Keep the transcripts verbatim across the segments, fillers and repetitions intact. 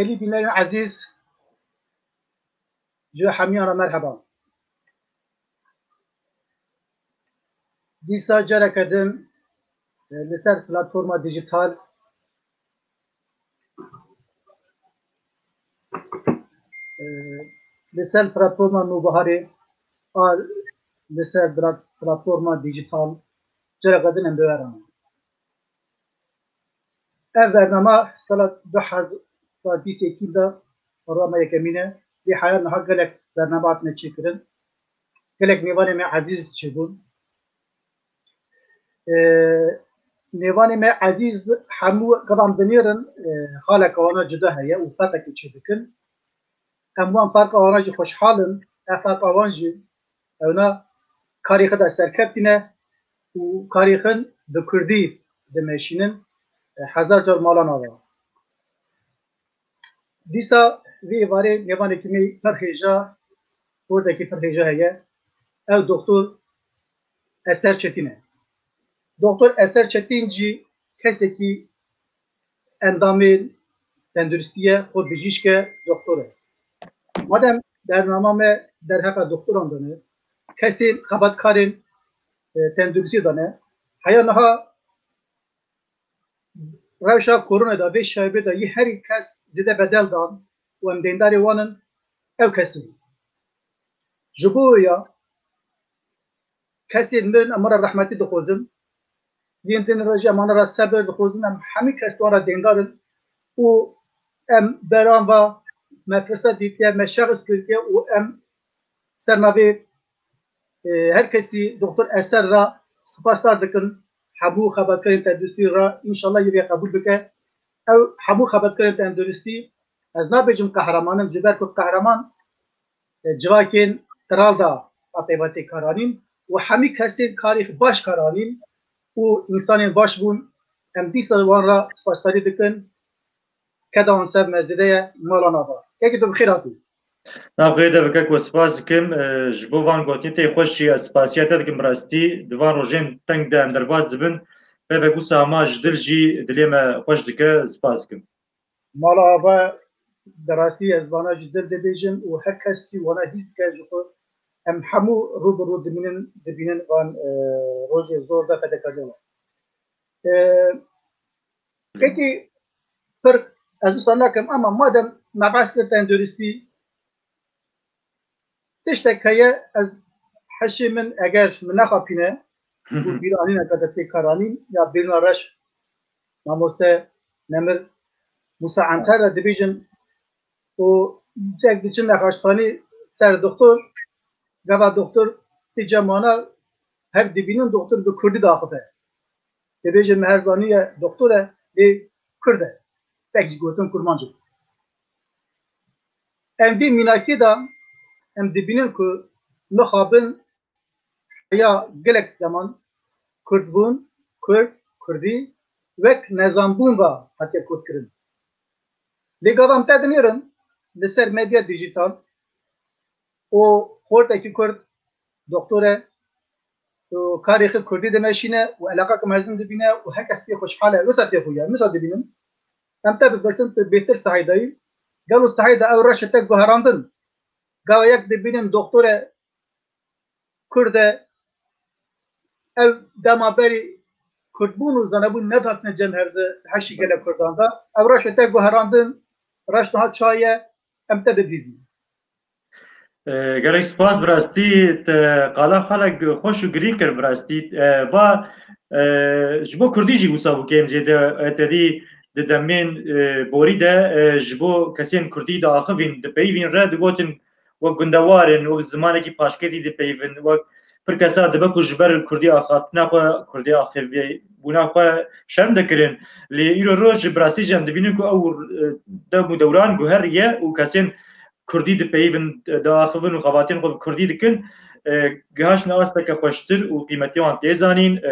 Gelî bînerên ezîz, ji hemiyan re merheba. Dîsa careke din, e, li ser platforma dijital, e, li ser platforma Nûbiharê a li ser plat-, platforma dijital careke din em bi we re ne. Ev bernama sala du hezar bîst û yekî de rama yekemîn e. Lê heya niha gelek bernama hatine çêkirin. Gelek mêvanê me ezîz çêbûn. Ee, Mêvanê me ezîz hemû qedan dinêrin, e, xaleka wana cuda heye û ferqekê çêdikin. Em wan ferqa wana jî xweşhal in, ev ferqa wan jî ewna karê xwe de serkevtî ne û karê xwe bi kurdî dimeşînin, e, hezar car mala nava. Dîsa vê êvarê mêvanekî me pir hêja, xortekî pir hêja heye. Ew doktor Eser Çetîn e. Doktor Eser Çetîn jî kesekî endamê tenduristî ye, xwe bijîşk e, doktor e. Madem bernama me derheqa doktoran de ne, kesên xebatkarên, e, tenduristî de ne, heya niha rewşa koronayê de, vê şerê de yê herî kes zêde bedel dan û em deyndarê wan in, ew kes in. Ji bo ya kesên mirin em wan re rehmetî dixwazin. Yên din re jî em wan re sebir dixwazin. Em hemî kes wan re deyndar in û em beran va me firset dîtiye, me şexs girtiye û em ser navê, e, her kesî doktor Eser re spasdar dikin, hemû xebatkarên tenduristî re, înşallah yê vê qebûl bike. Ew hemû xebatkarên tenduristî, ez nabêjim qehreman in, ji ber ku qehreman, e, civakên qral de a peyva tê karanîn û hemî kesên karê xwe baş karanîn û însanên baş bûn. Em dîsa wan re spasdarî dikin. Keda wan ser me zêde ye, mala nava. Kekê tu bi xêr hatî. Nav xêr de bike ku spas dikim, e, ji bo van gotinê te xweş jî ez spasiya te dikim bi rastî. Di van rojên teng de em derbas dibin. Pevek wisa hema ji dil jî dilê me xweş dike, spas dikim. Mala ava, bi rastî ez vana ji dil dibêjim û her kes jî wana hîs dike ji xwe. Em hemû rû bi rû dimînin, dibînin van, e, rojê zor de fedekariya wan. E, Pekî pir ez wisa nakim, ama madem me behs kir tenduristî, tiştek heye ez hişê min eger min nexapîne û bîranîneke de tê karanîn ya bîrina reş mamoste Nemir Musa Enter re dibêjin û cek diçin nexaşxanî ser doktor, gava doktor tê cem wana hev dibînin doktor bi kurdî diaxive. Dibêje me her zaniye doktor e, lê kurd e. Tek jî gotin kurmanc e. Em vê mînakê de em dibînin ku mixabin heya gelek zeman kurdbûn, kurd, kurdî wek nezanbûn ve hatiye kotkirin. Lê gava em te dinêrin li ser medya dîjîtal û xortekî kurd doktor e û karê xwe kurdî dimeşîne û eleqeke mezin dibîne û her kes pê xweşhal e. Wisa tê xuya, wisa dibînin. Em te bipirsin, tu bêhtir sahî dayî. Gelo sahî de ew reşê te guherandin? Gava yek dibînin doktor e, kurd e, ew dema berî kurdbûn û zanebûn nedatine cem hev di heşî gelek kurdan de. Ew reşê te guherandin, reş niha çaye, em te bibihîzin. E, gelek spas, bi rastî te qala xwe re xweş û girîng kir, bi rastî. E, ba, e, ji bo kurdî jî wisa bû kêm zêde, e, te dî di demên, e, borî de, e, ji bo kesên kurdî diaxivîn, dipeyivîn re digotin wek gundewar in, wek zimanekî paşketî dipeyivin, wek pir kesa dibe ku ji ber kurdî axaftina xwe, kurdî axivîbûna xwe şerm dikirin. Lê îro roj bi rastî jî em dibînin ku ew, e, dem û dewran guheriye û kesên kurdî dipeyivin, diaxivin û xebatên xwe bi kurdî dikin, e, gihaştine asteke xweştir û qîmetiya wan tê zanîn, e,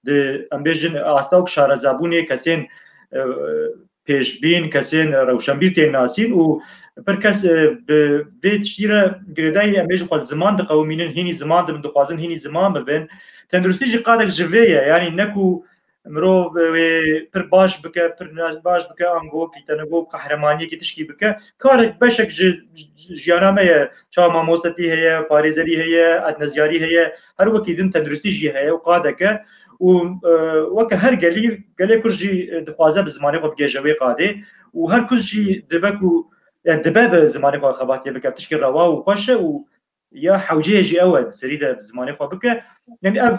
di, em bêjin, asta û şarezabûnê kesên, e, pêşbîn, kesên rewşenbîr tên nasîn û pir kes, e, bi vê tiştî re girêdayî, em bêjin, xwe li ziman diqewimînin, hînî ziman dibin, dixwazin hînî ziman bibin. Tenduristî jî qadek ji vê ye, yanî ne ku mirov wê pir baş bike, pir baş bike, ango wekî te ne got qehremaniyekî tişkî bike. Karek beşek ji jiyana me ye. Çawa mamostetî heye, parêzerî heye, etnezyarî heye, her wekî din tenduristî jî heye û qadeke. Û, e, weke her gelî, gelê Kurd jî, e, dixwaze bi zimanê xwe bigêje wê qadê. Û her Kurd jî dibe ku, yani dibe bi zimanê xwe xebatiyê bike, tişkî rewa û xweş e û ya hewceyê jî ew e, di serî de bi zimanê xwe bike. Yani ev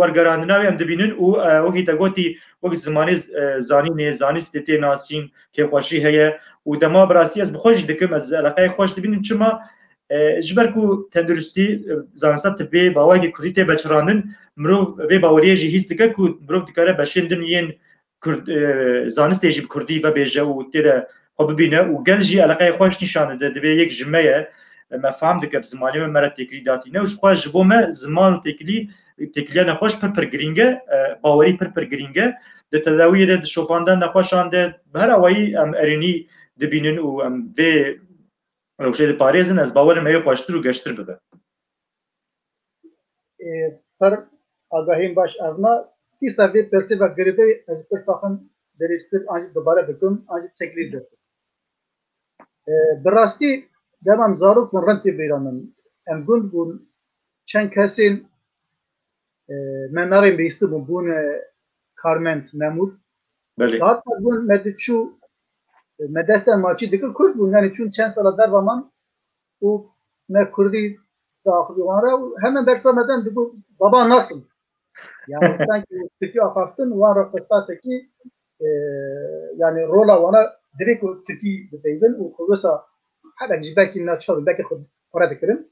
wergerandina wê em dibînin û, e, wekî te gotî, wek zimanê, e, zanînê, zanistê tê nasîn, kêfxweşî heye û dema bi rastî ez bi xwe jî dikim, ez eleqeyê xweş dibînim. Çima? E, ji ber ku tenduristî, e, zanista tibê bi awayekî kurdî tê veçirandin, mirov vê baweriyê jî hîs dike ku mirov dikare beşên din yên Kurd, e, zanistê jî bi kurdî vebêje û tê de xwe bibîne û gel jî eleqeyê xweş nîşan dide. Divê yek ji me ye, e, me fam dike, bi zimanê me me re têkilî datîne û ji xwe ji bo me ziman û têkilî, têkiliya nexweş pir pir girîng e, e, bawerî pir pir girîng e. Di tedawiyê de, di şopandina nexweşan de, bi her awayî em erênî dibînin û em vê rewşê diparêzin, ez bawer im ew ê xweştir û geştir bibe. Ê, pir agahiyên baş evna. Dîsa vê pirsê ve girêdayî ez pirsa xwe dirêjtir an jî dubare bikim, an jî çekilî dikim. Ê, bi rastî dema em zarok bûn rind tê bîra min. Em gund bûn, çend kesên, e, me navên bihîstibûn, bûn, e, karmend, memûr. Belê. Hatta bûn me diçû, e, me destên maçî dikir, Kurd bûn. Yani çûn çend sala derva man û me Kurdî diaxivî wan re û hemen bersa me den digot, "Baba nasıl?" Yani sanki Tirkî axaftin wan re qistasekî, e, yani rola wana divê ku Tirkî bipeyvin û ku wisa hebek jî belkî naçar û belkî xwe, xwe re dikirin.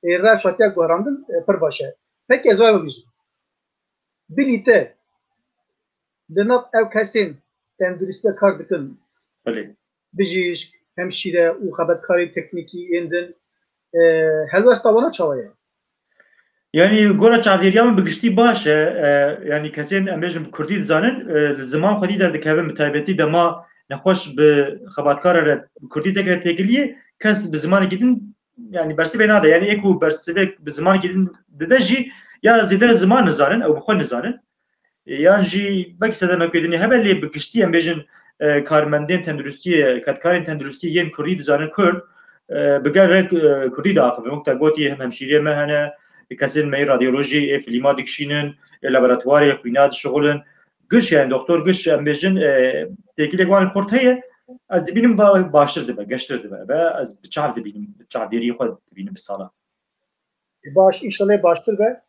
Ê, rewş hatiye guherandin, e, pir baş e. Peki ez wayê bibîjim. Bilî te di nav ew kesên tenduristî de kar dikin, Belê. Bijîşk, hemşîre û xebatkarên teknîkî yên din, e, helwesta wana çawa ye? Yani gora çavdêriya min bi giştî baş e. E, yani kesên em bêjin bi kurdî dizanin, e, li ziman xwedî derdikevin, bi taybetî dema nexweş bi xebatkara re bi kurdî dike têkiliyê, kes bi zimanekî din yani bersivê nade. Yani ê ku bersivê bi zimanekî din dide jî ya zêde ziman nizanin, ew bi xwe nizanin. E, yan jî belkî sedemeke dinê hebe, lê bi giştî em bêjin, e, karmendên tenduristiyê, kedkarên tenduristiyê yên kurdî dizanin kurd, e, bi gel re, e, kurdî diaxivin. Wek te gotî, hem hemşîriyê me hene, kesên me yê radyolojî ê fîlma dikişînin, ê laboratuwarê xwîna dişixulin. Giş, yani doktor giş, em bêjin, e, têkilek wan kurt heye, ez dibînim va baştir dibe, geştir dibe. Be, ez bi çav dibînim, bi çavdêriyê xwe dibînim bi sala. Baş, înşallah baştir be.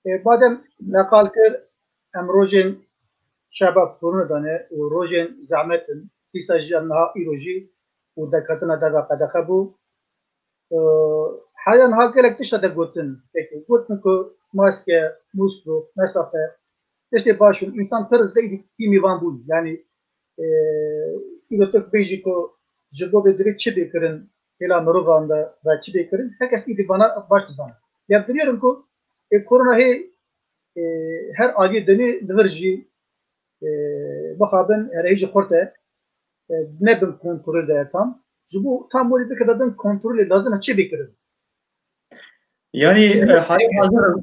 E, madem me qal kir, em rojên şeba korona dane û rojên zehmet in, dîsa jî em niha îro jî û derketina derve qedexe bû. E, heya niha gelek tişta de gotin, peki, gotin ku maske, musluk, mesafe, tiştê baş in, însan pir zêde îdî tîmî van bûn. Yani, e, îro tu bêjî ku ji bo vê divê çi bê kirin, hêla mirovan de ve çi bê kirin, her kes îdî vana baş dizane. Ya dinêrin ku, e, korona hê, e, her aliyê dinê li vir jî, e, mixabin herehî jî xurt e, e, ne bin kontrolê de ye tam. Ji bo tam welî bikeve bin kontrolê lazim e çi bê kirin? Yani, e, haya hazir,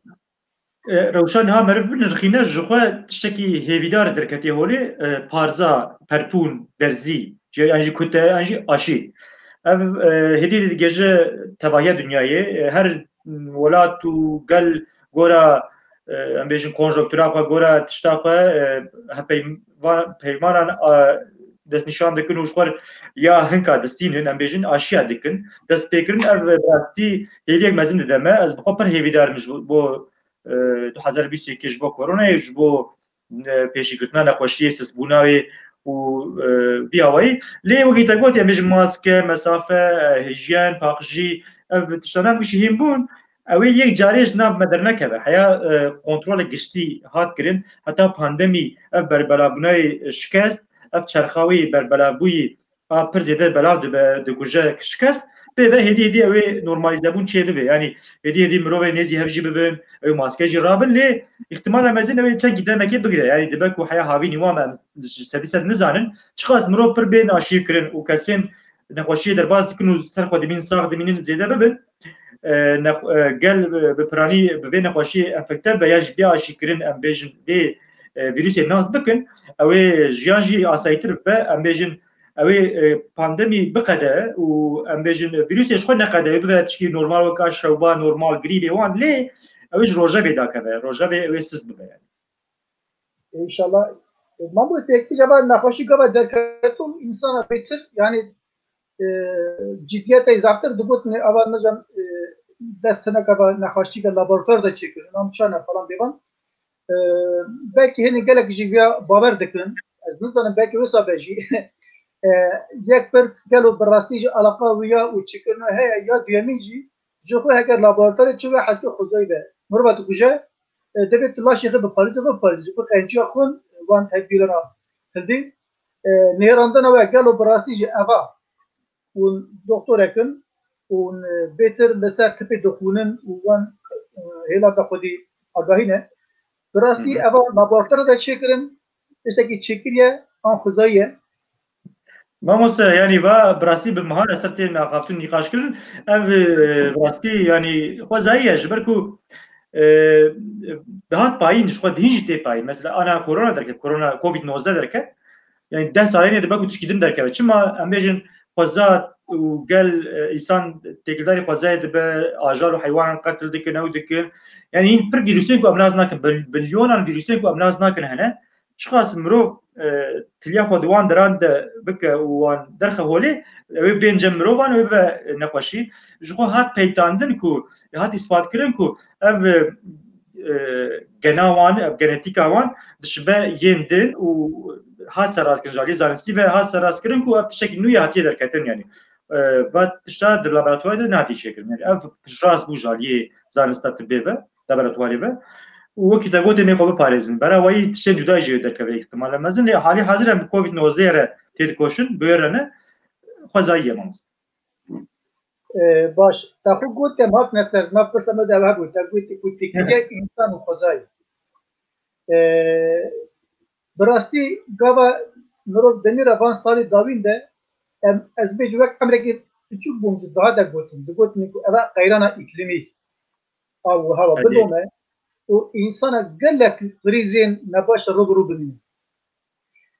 e, rewşa niha meriv binirxîne, ji xwe tiştekî hêvîdar derketiye holê, e, parza, perpûn, derzî, yan jî kute, yan jî aşî. Ev, e, hêdî digêje tevahiya dinyayê. E, her welat û gel gora, e, em bêjin konjonktura xwe, gora tişta xwe, e, hepeyva-, peymanan, e, destnîşan dikin û ji xwe ya hinka distînin, em bêjin aşiya dikin. Destpêkirin ev bi rastî hêviyek mezin dide me. Ez bi xwe pir hêvîdar im ji bo, e, du hezar bîst û yekê ji bo koronayê, ji bo, e, pêşîgirtina nexweşiyê, sisbûna wê û, e, vî awayî. Lê wekî te gotî, em bêjin maske, mesafe, e, hîjyen, paqijî, ev tiştana em gişî hîn bûn. Ew ê yek carê ji nav me dernekeve. Heya, e, kontrolek giştî hat kirin, heta pandemî ev berbelavbûna wê şikest, ev çerxa wê berbelavbûyî a pir zêde belav dibe, dikuje şikest, pê ve hêdî hêdî ew ê normalîzebûn çêbibe. Yanî hêdî hêdî mirovê nêzî hev jî bibin, ew maske jî rabin, lê îhtimala mezin ew ê çendkî demekê bigire. Yanî dibe ku heya havînî wan em sedî sed nizanin. Çiqas mirov pir bên aşî kirin û kesên nexweşiyê derbas dikin û ser xwe dimînin, sax dimînin, zêde bibin. E, nex-, e, gel bi, bi piranî bi vê nexweşiyê enfekte be ya jî bê aşî kirin, em bêjin vê, e, vîrusê nas bikin, ew ê jiyan jî asayîtir bibe, em bêjin, ew ê, e, pandemî biqede û em bêjin, vîrusê ji xwe neqede, wê bibe tişkî normal, weka şewba normal, grîbê wan, lê ew ê ji rojevê dakeve, rojevê ew ê siz bibe yani. Înşallah. E, Mamo, tek bir cevap nexweşî gava derketin, insana betir, yani, e, ciddiyete zaftir digotin, ava nizam, e, dest hinek ava nexweşî ke laboratuvar da çekirin, am çana falan devam. E, belkî hene gelek jî viya bawer dikin. Ez nizanim, belkî wisa be jî. E, yek pirs, gelo bi rastî jî alaqa wiya û çekirina heye, ya duyemîn jî, ji xwe heger laboratuvarê çi ve heskê xwezayî be. Mirova dikuje, e, divê tu laşê xwe biparêze, biparêze, bi qenciya xwin, van tedbîrana hildî. E, nêrandina we gelo bi rastî jî eva û doktorekin û, e, bêtir li ser tipê dixwînin û wan, e, hêla da xwedî agahî ne. Bi rastî Hı hı. eva laboratuvarê de çêkirin, tiştekî çêkiriye an xwezayî ye. Mamoste, yani va bi rastî bi mihal ser tê axaftin nîqaş kirin. Ev, e, bi rastî yani xwezayî ye, ji ber ku, e, dihat payîn, ji xwe dihîn jî tê payîn. Mesela ana korona derket, korona covid nozdeh derket. Yani deh salê nê dibe ku tişkî din derkeve. Çima em bêjin xweza û gel, e, însan têkildarî xwezayê dibe, ajal û heywanan qetil dikin, ew dikin. Yani hîn pir vîrusên ku em nas nakin, bil-, bilyonan vîrusên ku em nas nakin hene. Çiqas mirov, e, tiliya xwe di wan deran de bike û wan derxe holê, ew ê bên cem mirovan, ew ê bibe nexweşî. Ji xwe hat peytandin ku, hat îspat kirin ku ev, e, gena wan, ev genetîka wan dişibe yên din û hat serrastkirin, ji aliyê zanistî ve hat serrastkirin ku ev tiştekî nû ye hatiye derketin, yani. E, va tişta di laboratuvarê de nehatiye çêkirin. Yani ev piştrast bû ji aliyê zanista tibê ve, laboratuvarê ve. Û wekî te gotê, mê xwe biparêzin. Berawayî tiştên cuda jî derkeve îhtimale mezin. Lê halî hazir em bi covid nozdeh re têdikoşin, bi wê re ne, xwezayî ye mamoste. E, baş. Te xwe got em hat neser, nav pirsa me de ev hebû. Te gotî ku têkiliye însan û xwezayî. E, bi rastî gava mirov demî re van salê dawîn de, em, ez bêjim wek emrekî piçûk bûm jî daha de gotin. Digotin ku eva qeyrana îklîmî, av û hava Belê. bidome û însana gelek krîzên nebaş re rû bi rû bimînin.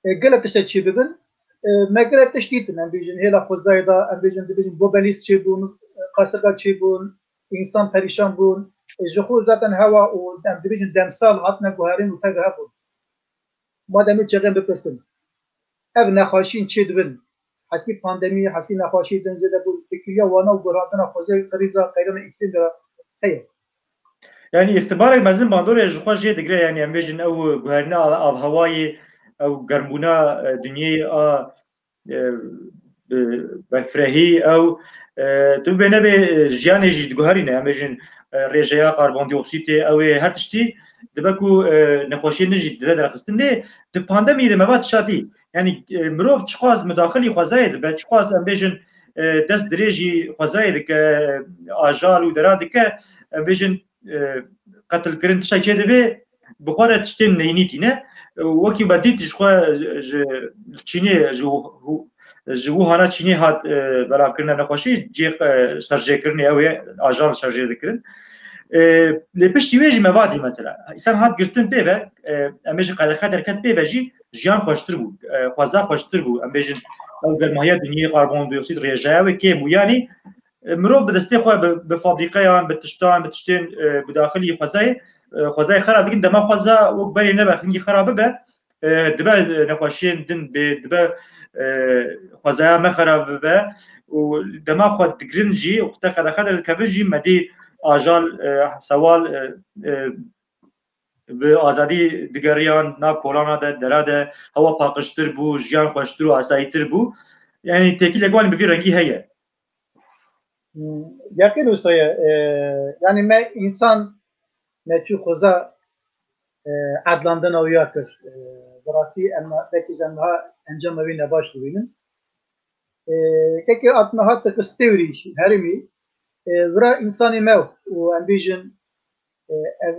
E, gelek tiştek çêbibin. E, me gelek tişt dîtin, em bêjin hêla xwezayê de, em bêjin, dibêjin bobelîst çêbûn, e, qasirga çêbûn, însan perîşan bûn. E, ji xwe zaten hewa û em dibêjin demsal hatine guherîn û tevî hebûn. Ma demê çaxê em bipirsin. Ev nexweşiyên çêdibin, heskî pandemî, heskî nexweşiyê din zêde bûn, têkiliya wana û guherandina xwezayê krîza qeyrana îklîm de heye. Yani îxtibarek mezin bandorê ji xwe jê digire, yani em bêjin ew guherîna av-, avhewayê, ew germbûna, e, dinyê a, e, bi berfirehî, ew, e, tu bê nebê, e, jiyanê jî diguherîne, em bêjin, e, rêjeya karbondioksîtê, ew ê her tiştî dibe ku, e, nexweşiyê din jî dide derxistin. Lê di pandemiyê de me va tişta dî. Yani, e, mirov çiqas mudaxilî xwezayê dibe, çiqas em bêjin, e, dest dirêjî xwezayê dike, ajal û dera dike, em bêjin, e, qetilkirin tiştek çê dibê, bi xwe re tiştên neyînî tîne. E, wekî me dît ji xwe ji Çînê, ji Wu-, Wu-, ji Wuhana Çînê hat, e, belavkirine nexweşî, cê, e, serjêkirinê ew ê ajal serjê dikirin. E, lê piştî wê jî me va dî mesela. Îsan hat girtin pê ve, e, em bêjin qedexe derket pê ve jî jiyan xweştir bû, e, xweza xweştir bû. Em bêjin ew germahiya dinyê karbondioksit rêjeya wê kêm bû. Yanî, e, mirov bi destê xwe bi, bi fabrîqeyan, bi tiştan, bi tiştên, e, bi daxilî xwezayê, e, xwezayê xera dikin. Dema xweza wek berê nebe, hingî xera bibe, e, dibe, e, nexweşiyên din bê, dibe, e, xwezaya me xera bibe û dema xwe digirin jî û te qedexe derdikevin jî me dî ajal, e, sewal, e, e, bi azadî digeriyan nav kolana de, dera de, hewa paqijtir bû, jiyan xweştir û asayîtir bû. Yani têkilek wan bi vî rengî heye. Hmm, Yaqîn wisa ye. E, yani me însan, me çû xweza, e, edlandina wî ya kir. E, bi rastî em, belkî em niha encama wî nebaş dibînin. E, kekê hat niha tekistê wî herêmî, e, vira însanê me û em bêjin, e, ev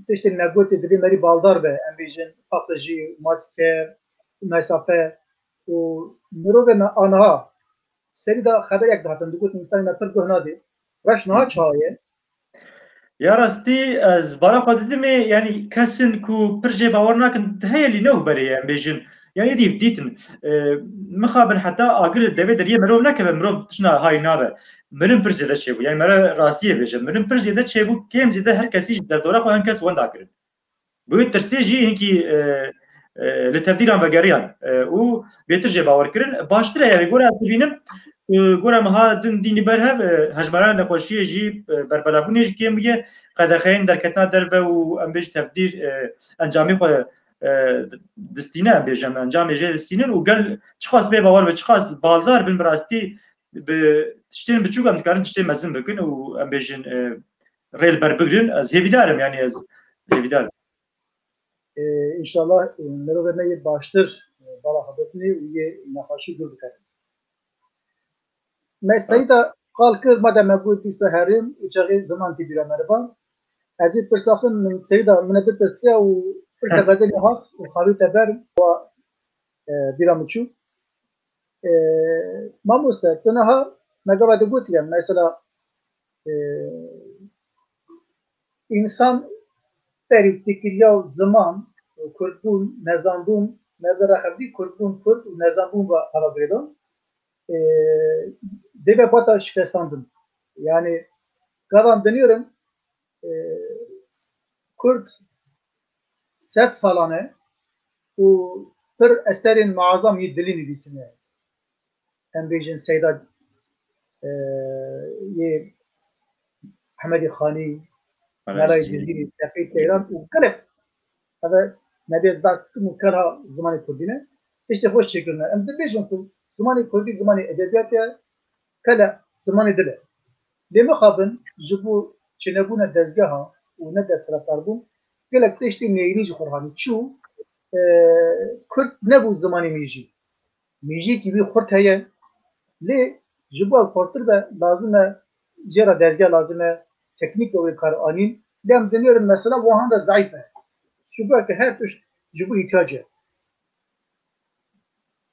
tiştê negotê divê merî baldar be, em bêjin paqijî, maske, mesafe û mirovê me aniha serî de xeberek dihatin, digotin însanê me pir guh nadê. Reş niha çawa ye? Ya rastî ez bala xwe didimê, yanî kesin ku pir jê bawer nakin, heye lî ne wê berê ye, em bêjin. Yanî dîv dîtin. E, mixabin heta agir devê deriyê mirov nekeve, mirov tişna hay nabe. Mirin pir zêde çêbû. Yanî mere rastiyê bêje. Mirin pir zêde çêbû, kêm zêde her kesî ji derdora xwe hin kes wenda kirin. Bi wê tirsê jî hinkî, e, e, li tevdîran vegeriyan, e, û bêtir jê bawer kirin. Baştir e, yanî gora ez dibînim, e, gora min ha din dînî ber hev, e, hejmara nexweşiyê jî, e, berbelavbûnê jî kêm bûye. Qedexeyên derketina derve û em bêjin tevdîr, e, encamê xwe, e, distîne, em bêjin, em encamê jê distînin û gel çiqas bê bawer be, çiqas baldar bin bi rastî bi tiştên biçûk em dikarin tiştên mezin bikin û em bêjin, e, rê li ber bigrin. Ez hêvîdar im, yanî ez hêvîdar im. E, înşallah, e, mirovê me yê baştir, e, bala xwe bidinê û yê nexweşî dûr bikeve. Me Seyda qal kir, madem me got dîsa herîm, û çaxê ziman tê bîra merivan. Ez ê pirsa xwe min Seyda min e bipirsiya û pirsa bedenê hat û xalû te ber wa, e, bîra min çû. E, mamoste, tu niha me gava de gotiye, mesela, e, însan berî têkiliya ziman, kurdbûn, nezanbûn, me bi rexevdî kurdbûn kurd û nezanbûn ve heva girêdan, e, dê ve bata şikestandin. Yani, gavan dinêrim, e, kurd sed salan e û pir eserên muazam yê dilî nivîsine. Em bêjin Seyda, e, yê Hemedî Xanî, Melayê Cizîrî, Teqî Teyran û gelek, ev e, me dê dest û kela zimanê kurdî ne. Tiştê xweş çêkirine. Em dibêjin ku zimanê kurdî zimanê edebiyatê ye, kele zimanê dil e. Lê mixabin ji bo çênebûna dezgeha û ne desthilatdarbûn, gelek tiştê neyînî ji xwe hanî çû, e, kurd nebû zimanê mîjî. Mîjîkî wî xurt heye, lê ji bo ew xurtir be, lazim e jê re dezgeh lazim e, teknîk de wê kar anîn. Lê em dinêrin mesela wihan de zeîf e. Ji bo ke her tişt ji bo îhtiyac e.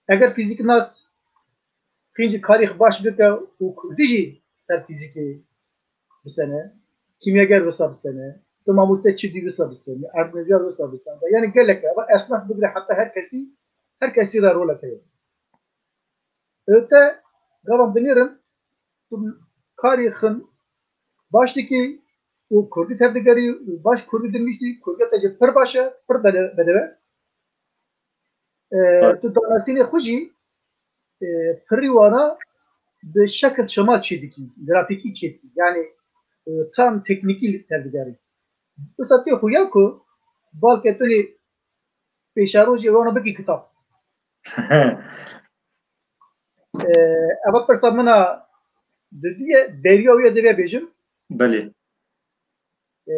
Eger fîzîknas qîncî karî xwe baş bike û kurdî jî ser fîzîkê bisene, kîmyeger wisa bisene, tu mamoste çi dî wisa bisene, erdneziyar wisa bisene. Yani gelek e. Ama esnaf bigire heta her kesî, her kesî re rolek heye. Öte gavan dinêrin, tu karî xin baş dikî û kurdî tevdigerî û baş kurdî dinivîsî, kurdiya te jî pir baş e, pir bele-, bedew e. E, tu danasînê xwe jî, e, pirî wana bi şekil şema çêdikî, grafîkî çêdikî. Yani, e, tam teknîkî tevdigerî. Wisa tê xuya ku balke tu nê pêşerojê wana bikî kitab. E, eva pirsa min a dudî ye, beriya wî ez ê vê bêjim. Belê. E,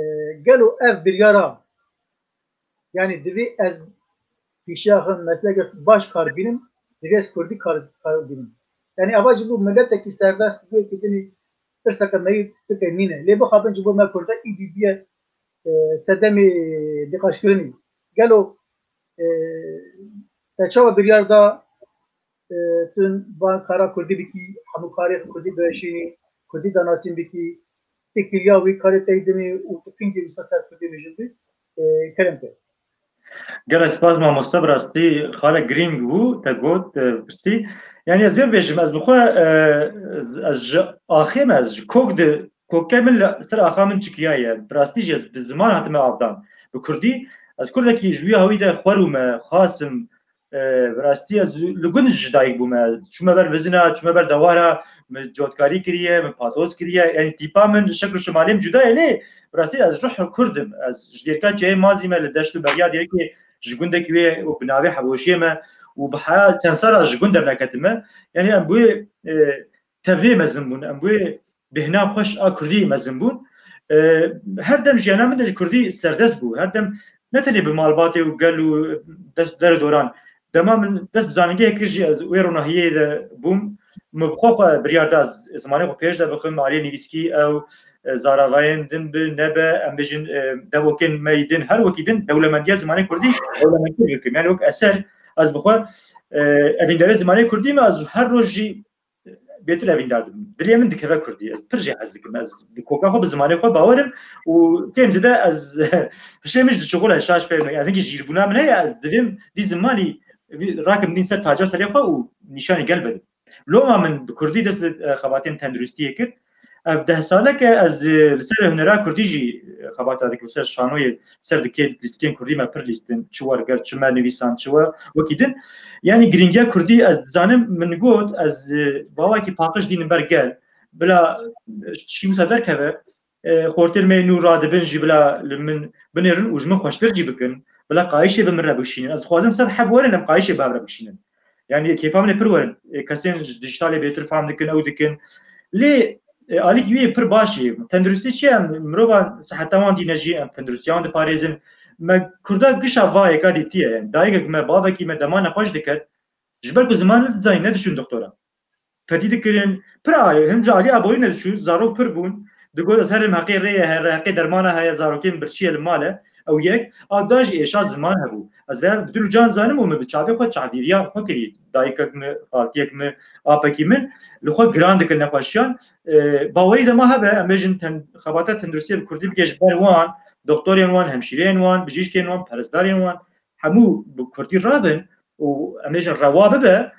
gelo ev biryara, yani divê ez pêşiya xwe mesleke baş kar bînim, divê ez kurdî kar, kar bînim. Yani eva ji bo miletekî serdest, ji bo yekî dinî pirseke me yê bike nîne. Lê bixabin ji bo me kurda îdî biye, e, sedemê nîqaşkirinî. Gelo, e, te çawa biryar da, e, tu van kara kurdî bikî, hemû karê kurdî biweşînî, kurdî danasîn bikî, têkiliya wî karê te yî dinê û tu kîngê wisa ser kurdî mijin bî, e, kerem ke. Gelek spas mamoste, bi rastî xalek girîng bû, te got, e, pirsî. Yani ez vê bêjim, ez bi xwe, e, ez, ez ji axê me, ez ji kok di, koke min li ser axa min çikiyaye. Bi rastî jî ez bi ziman hatime avdan. Bi kurdî, ez kurdekî ji wî hawî de xwer û me, xas im, e, bi rastî ez li gund ji dayik bûme. Çûme ber bizina, çûme ber dewara, min cotkarî kiriye, min patoz kiriye. Yani tîpa min, şekil û şemalê min cuda ye, lê bi rastî ez ruh kurd im. Ez ji dêrka çiyayê Mazî me li deşt û beriya dêrkê ji gundekî wê û bi navê Heboşiyê me û bi heya çend sala ji gund derneketime. Yani em bi wê, e, tevnê mezin bûn, em bi wê bêhna xweş a kurdî mezin bûn. E, her dem jiyana min de ji kurdî serdest bû. Her dem ne tenê bi malbatê û gel û dest, der û doran. Dema min dest bi zanîngehê kir jî ez wê ronahiyê de bûm. Min bi xwe xwe biryar da z-, zimanê xwe pêş de bixim, aliyê nivîskî ew, e, zaravayên din bi, nebe, em bêjin, e, devokên me yî din, her wekî din dewlemendiya zimanê kurdî dewlemendtir bikim. Yani wek eser ez bi xwe, e, evînderê zimanê kurdî me, ez her roj jî bêtir evîndar dibim. Dilê min dikeve kurdî. Ez pir jê hez dikim. Ez bi koka xwe, bi zimanê xwe bawer im û kêm zêde ez hişê min ji dişixule şaş fêm. Ez hinkî jîrbûna min heye, ez divêm vî zimanî, vî rakim dîn ser taca serê xwe û nîşanî gel bidim. Loma min bi kurdî dest bi, e, xebatên tenduristiyê kir. Ev deh salek e ez, e, li ser hunera kurdî jî, e, xebata dikim, li ser şanoyê, ser dikê lîstikên kurdî me pir lîstin, çi werger, çi me nivîsan, çi we, wekî din. Yanî girîngiya kurdî ez dizanim, min got, ez, e, bawakî paqij dînim ber gel, bila, e, tişkî wisa derkeve, e, xortên me nû radibin jî bila li min binêrin û ji min xweştir jî bikin, bila qayîşê bi min re bikişînin. Ez dixwazim sed heb werin em qayîşê bi hev re bikişînin. Yani kêfa min ê pir werin. E, kesên ji dijitalê bêtir fam dikin, ew dikin. Lê, e, alîk wî yê pir baş e. Tenduristî çi ye? Em mirovan siheta wan tîne jî, em tenduristiya wan diparêzin. Me kurda gişa va yeka dîtiye. Yani dayikek me, bavekî me dema nexweş diket, ji ber ku ziman nedizanî, nediçûn doktora. Fedî dikirin. Pir alî, him ji alî aborî nediçû, zarok pir bûn. Digot, ez herim heqê rê ye, her heqê dermana heye, zarokên birçî ye li mal e. Ew yek, a da jî êşa ziman hebû. Ez vê bi dil û can zanim û min bi çavê xwe çavdîriya xwe kirî. Dayikek min, xaltiyek min, apekî min li xwe giran dikin nexweşiyan. E, bawerî dema hebe, em bêjin ten-, xebata tenduristiyê bi kurdî bike ji ber wan, doktorên wan, hemşîreyên wan, bijîşkên wan, perestdarên wan, hemû bi kurdî rabin û em bêjin rewa bibe,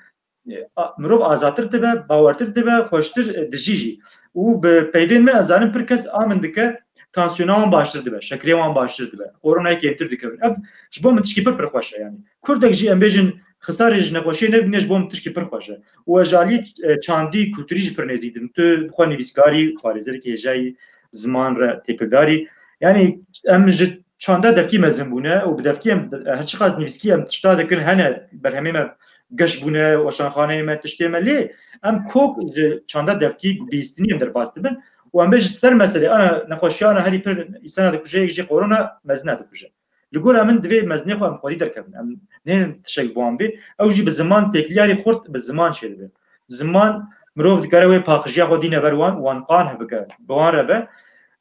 e, a-, mirov azadtir dibe, bawertir dibe, xweştir, e, dijî jî. Û bi peyvên me ez zanim pir kes a min dike, tansiyona wan baştir dibe, şekerê wan baştir dibe, koronayê kêmtir dikevin. Ev ji bo min tişkî pir pir xweş e yani. Kurdek jî em bêjin xisarê ji nexweşiyê nebîne ji bo min tişkî pir xweş e. Û ez ji alî, e, çandî, kulturî jî pir nêzîk dim. Tu bi xwe nivîskarî, parêzerekî hêjayî, ziman re têkildarî. Yani em ji çanda devkî mezin bûne û bi devkî em, her çiqas nivîskî em tişta dikin, hene berhemê me geş bûne, weşanxaneyê me, tiştê me, lê em kok ji çanda devkî bihîstinî em derbas dibin û em bê ji ser meselê, ana nexweşiyana herî pir îsana dikuje, yek jî korona mezina dikuje. Li gora min divê mezinê xwe em xwedî derkevin. Em nehêlin tiştek bi wan bê. Ew jî bi ziman têkiliyarî xurt bi ziman çêdibe. Ziman mirov dikare wê paqijiya xwe dîne ber wan, wan qan hebike, bi wan re be.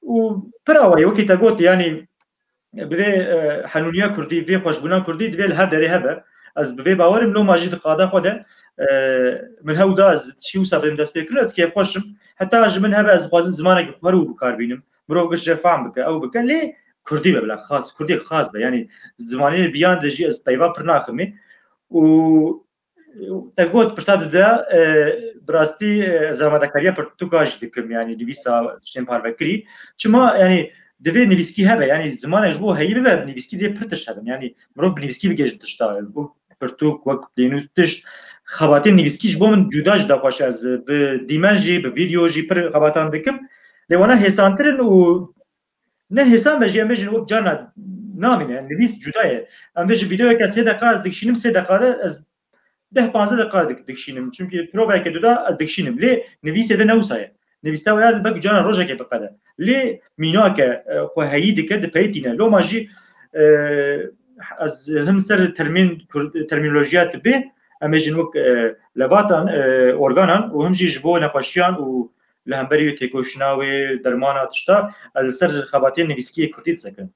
Û pir awayî, wekî te got, yanî bi vê, e, henûniya kurdî, vê xweşbûna kurdî divê li her derê hebe. Ez bi vê bawer im, loma jî di qada xwe de, e, min hew da ez tişkî wisa bêm dest pê kirin, ez kêfxweş im. Heta ji min hebe ez dixwazim zimanekî xwe rû bi kar bînim. Mirov giş jê fam bike, ew bike, lê kurdî be bila xas, kurdiyek xas be. Yanî zimanê biyan de jî ez peyva pir naximê. Û te got pirsa dide, e, bi rastî, e, ez amadekariya pirtûka jî dikim, yanî nivîsa tiştên parvekirî. Çima, yanî divê nivîskî hebe, yanî zimanek ji bo heyî bibe, nivîskî divê pir tişt hebin. Yanî mirov bi nivîskî bigihêjin tişta. Wek pirtûk, wek pênûs, tişt. Xebatên nivîskî ji bo min cuda cuda xweş e. Ez bi dîmen jî, bi vîdeo jî pir xebatan dikim. Lê wana hêsantir in û ne hêsan be jî, em bêjin wek carna namîne, nivîs cuda ye. Em bêjin vîdeoyeke sê deqa ez dikişînim, sê deqa de ez deh panzdeh deqa dik-, dikişînim. Çimkî proveke cuda ez dikişînim. Lê nivîsê de ne wisa ye. Nivîsa wê ya belkî carna rojekê biqede. Lê mînake, e, xwe heyî dike, dipeyitîne. Loma jî, e, ez him ser termîn-, kur-, termînolojiya tibê, em bêjin wek, e, levatan, e, organan û him jî ji bo nexweşiyan û li hemberî wê têkoşîna wê dermana tişta, ez li ser xebatiyên nivîskiyê kurdî disekirim.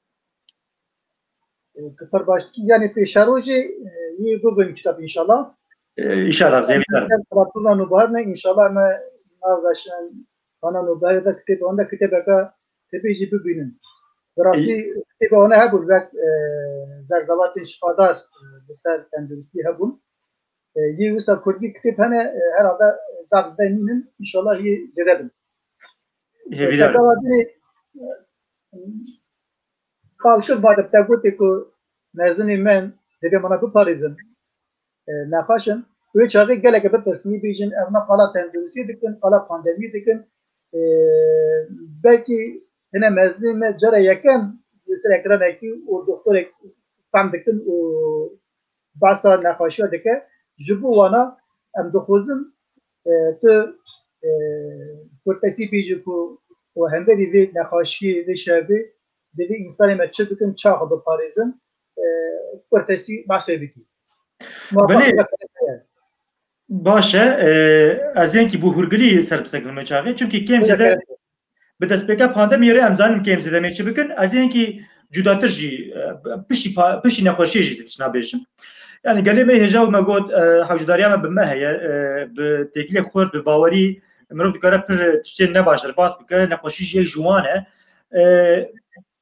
E, tu pir baş dikî. Yanî pêşerojê, e, yê bibin kitap înşallah. E, înşallah, zêvîdar. Xebatullah Nûbahar ne, înşallah me navdaşin bana Nûbahar de kitêb, wan de kitêbeke tibê jî bibînin. Bi rastî kitêba wana hebûn, wek, e, zerzevatên şifadar, e, li ser tenduristî hebûn. E, yê wisa kurdî kitêb hene, e, herhalde zaf zide nînin, înşallah yê zêde bin. Hêvîdar. Te gava dinê, e, qalkir vadib te gotê ku mezinê me divê mana biparêzin, e, nexweş in. Wê çaxê gelek bipirsin, bêjin, ev ne qala tenduristî dikin, qala pandemî dikin. E, belkî hine mezinê me cara yekem li ser ekranekî û doktorek fam dikin û behsa nexweşiya dike. Ji bo wana em dixwazin, e, tu, e, kurtesî bêjî ku û hemberî vê nexweşiyê, vê şerbê, divê însanê me çi bikin, çawa xwe biparêzin, e, kurtesî behsê bikî. Belê. Muvaffaq. Baş e, e, ez ên kî bû hûrgilî ser bisekirim çaxê. Çimkî kêm zêde bi destpêka pandemiyê re em zanin kêm zêde me çi bikin. Ez ên kî cudatir jî, e, piştî pa-, piştî nexweşiyê jî zî tişna bêjim. Yani gelê me hêja û me got, e, hewcdariya me bi me heye, e, bi têkilek xurt, bi bawerî mirov dikare pir tiştên ne baş derbas bike, nexweşî jî yek ji wan e. E,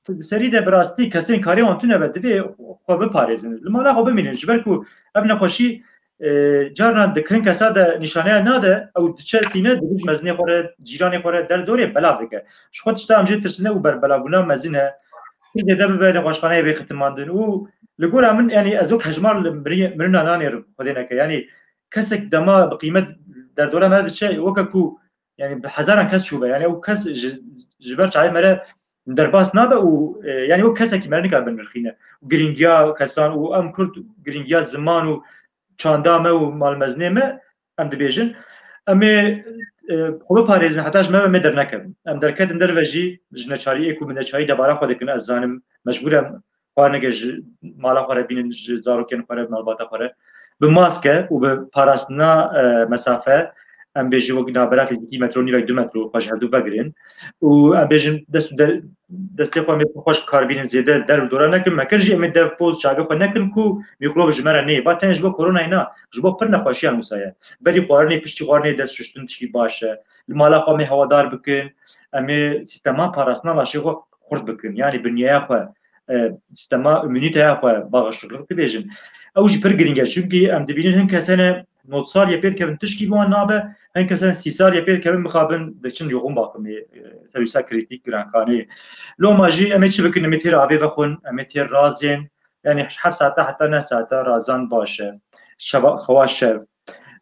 Di serî de bi rastî kesên karê wan tune be, divê xwe biparêzin. Li mala xwe bimînin. Ji ber ku ev nexweşî, e, carna di hin kesa de nîşaneya nade, ew diçe tîne, dibû ji mezinê xwe re, cîranê xwe re, der dorê belav dike. Ji xwe tişta em jê tirsine û berbelavbûna mezin e. Pir zêde bibe nexweşxaneyê bê xetimandin. Û li gora min, yanî ez wek hejmar li mirî-, mirina nanêrim Xwedê neke. Yanî kesek dema bi qîmet derdora me diçe, weke ku, yanî bi hezaran kes çûbe. Yanî ew kes ji, ji ber çavê me re derbas nabe û, e, yanî ew kesekî me re nikare binirxîne. Û girîngiya kesan û em Kurd, girîngiya ziman û çanda me û malmezinê me, em dibêjin. Em ê, e, xwe biparêzin, heta ji me ve em ê dernekevin. Em derketin derve jî, ji neçariyê ku bi neçarî debara xwe dikin, ez zanim, mecbûr em xwarineke ji mala xwe re bînin, ji zarokên xwe re, malbata xwe re. Bi maske û bi parastina, e, mesafe, em bêjin wek navbera fîzîkî metro nîvek, du metro xwe ji hevdû vegirin. Û em bêjin dest û de-, destê xwe em ê xweş bi kar bînin, zêde der û dora nekin. Me kir jî em ê dev poz çavê xwe nekin ku mîkrop ji me re neyê. Va tenê ji bo koronayê na, ji bo pir nexweşiyan wisa ye. Berî xwarinê, piştî xwarinê dest şuştin tişkî baş e. Li mala xwe em ê hewadar bikin. Em ê sîstema parastina laşê xwe xurt bikin. Yanî binyaya xwe, e, sîstema îmûnîteya xwe, bağışıklık dibêjin. Ew jî pir girîng e. Çimkî em dibînin hin kes hene nod sal yê pê dikevin tişkî bi wan nabe, hin kes hene sî sal yê pê dikevin mixabin diçin yoxûn bakimê, e, serwîsa krîtîk, giranxaneyê. Loma jî em ê çi bikin? Em ê têr avê vexwin, em ê têr razên. Yanî her saete heta neh saete razan baş e. Şeva, xewa şev.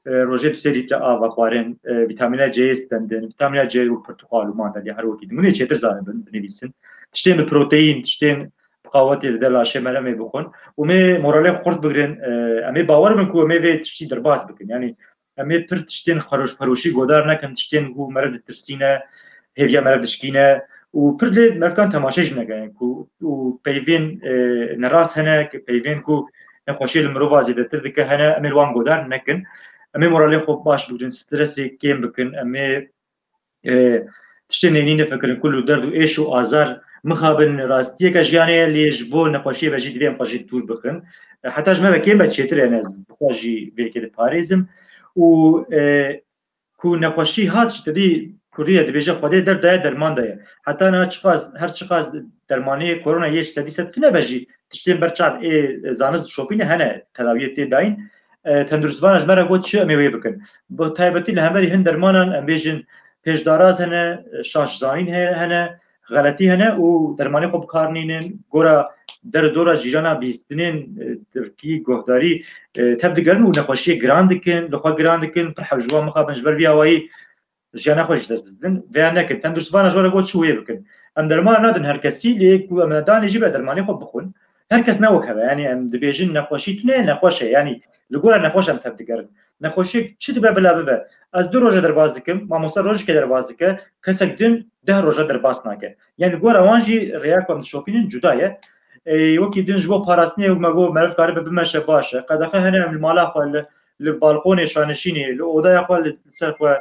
E, rojê du sê lître av vexwarin, e, vîtamîna C'yê stendin, vîtamîna C û pirtuqal û mandalya her wekî din. Hûn ê çêtir zanibin, binivîsin. Tiştên bi proteîn, tiştên bi qawetê li der laşê me re em ê bixwin. Û em ê moralê xurt bigrin, e, em ê bawer bin ku em ê vê tiştî derbas bikin. Yanî em ê pir tiştên xeroşperoşî godar nekin, tiştên ku meriv ditirsîne, hêviya meriv dişkîne û pir lê merivkan temaşe jî nekin ku û peyvên, e, nerast hene, ku peyvên ku nexweşiyê li mirova zêdetir dike hene, em ê li wan godar nekin. Em ê moralê xwe baş bigrin, stresê kêm bikin, em ê, e, tiştên neyînî nefikirin, kul û derd û êş û azar mixabin, rastiyeke jiyanê ye, lê ji bo nexweşiyê ve jî divê em xwe jî dûr bixin. E, heta ji me ve kêm be çêtir e, ez bi xwe jî vê yekê diparêzim. Û, e, ku nexweşî hat ji tevî kurdî de dibêje Xwedê derd daye, derman daye. Heta niha çiqas, her çiqas dermanê korona yê ji sedî sed tune be jî, tiştên ber çav ê zanist dişopîne hene, tedawiyê tê dayîn. E, tenduristvan ji me re got çi em ê wê bikin. Bi taybetî li hemberî hin dermanan em bêjin pêşdaraz hene, şaş zanîn he-, hene, xeletî hene û dermanê xwe bi kar nînin. Gora der û dora cîrana bihîstinên, e, tirkî, guhdarî, e, tev digerin û nexweşiyê giran dikin, li xwe giran dikin, pir hewciwan mixabin ji ber vî awayî jiyana xwe ji dest didin. Vêya nekin. Tenduristvan ji we re got çi wê bikin. Em derman nadin her kesî, lê ku em danê jî be dermanê xwe bixwin. Her kes ne wek hev e. Yanî em dibêjin nexweşî tune ye, nexweş e. Yanî li gora nexweş em tev digerin. Nexweşiyek çi dibe bila bibe. Ez du roje derbas dikim, mamoste rojekê derbas dike, kesek din deh roje derbas nake. Yanî gora wan jî rêya ku em dişopînin cuda ye. Ê, wekî din ji bo parastinê wek me got meriv karibe bimeşe baş e. Qedexe hene em li mala xwe li, li balkonê şanişînê, li odaya xwe li ser xwe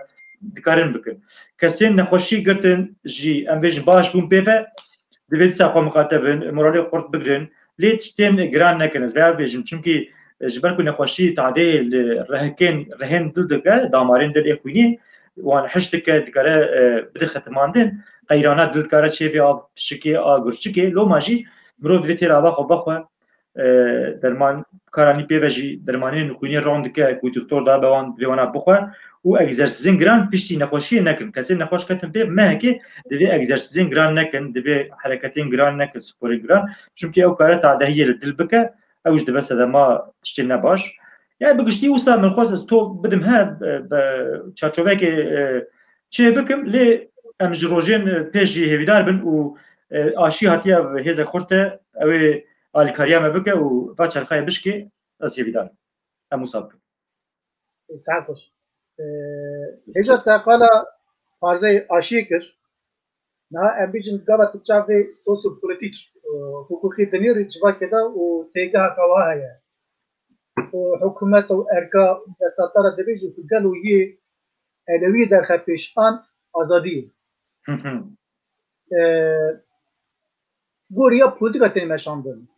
dikarin bikin. Kesên nexweşî girtin jî em bêjin baş bûn pê ve, divê dîsa xwe miqate bin, moralê xurt bigrin. Lê tiştên giran nekin, ez vêya bêjim. Çimkî, e, ji ber ku nexweşî tadê li rehkên, rehên dil dike, damarên dil ê xwînê, wan hiş dike, dikare, e, bide xetimandin. Qeyrana dil dikare çêbê av pişikê, a gurçikê. Loma jî mirov divê têr ava xwe vexwe, e, derman karanî pê ve jî dermanên xwînê ron dike ku doktor da be wan, divê wana bixwe û egzersîzên giran piştî nexweşiyê nekin. Kesên nexweş ketin pê mehekê divê egzersîzên giran nekin, divê hereketên giran nekin, sporên giran. Çimkî ew kare tadehiyê li dil bike, ew jî dibe sedema tiştên nebaş. Yani bi giştî wisa min xwest ez to bidim he, be, be çarçovekê, e, çê bikim, lê em ji rojên, e, pêş jî hêvîdar bin û, e, aşî hatiye hêze xurt e, ew ê alîkariya me bike û va çerxayê bişkê, ez hêvîdar im. Em wisa bikin. Saet xweş. E, hêja te qala parzeyê aşiyê kir. Niha em bêjin gava tu çav vê sosyopolitîk, e, hiqûqî dinêrî civakê de û têgeha xwe wiha heye. Û hikûmet û erka û desthilatdara dibêjin ku gelo yê elewî derxe pêş an azadî ye. Hı hı. E, goriya polîtîka tên meşandin.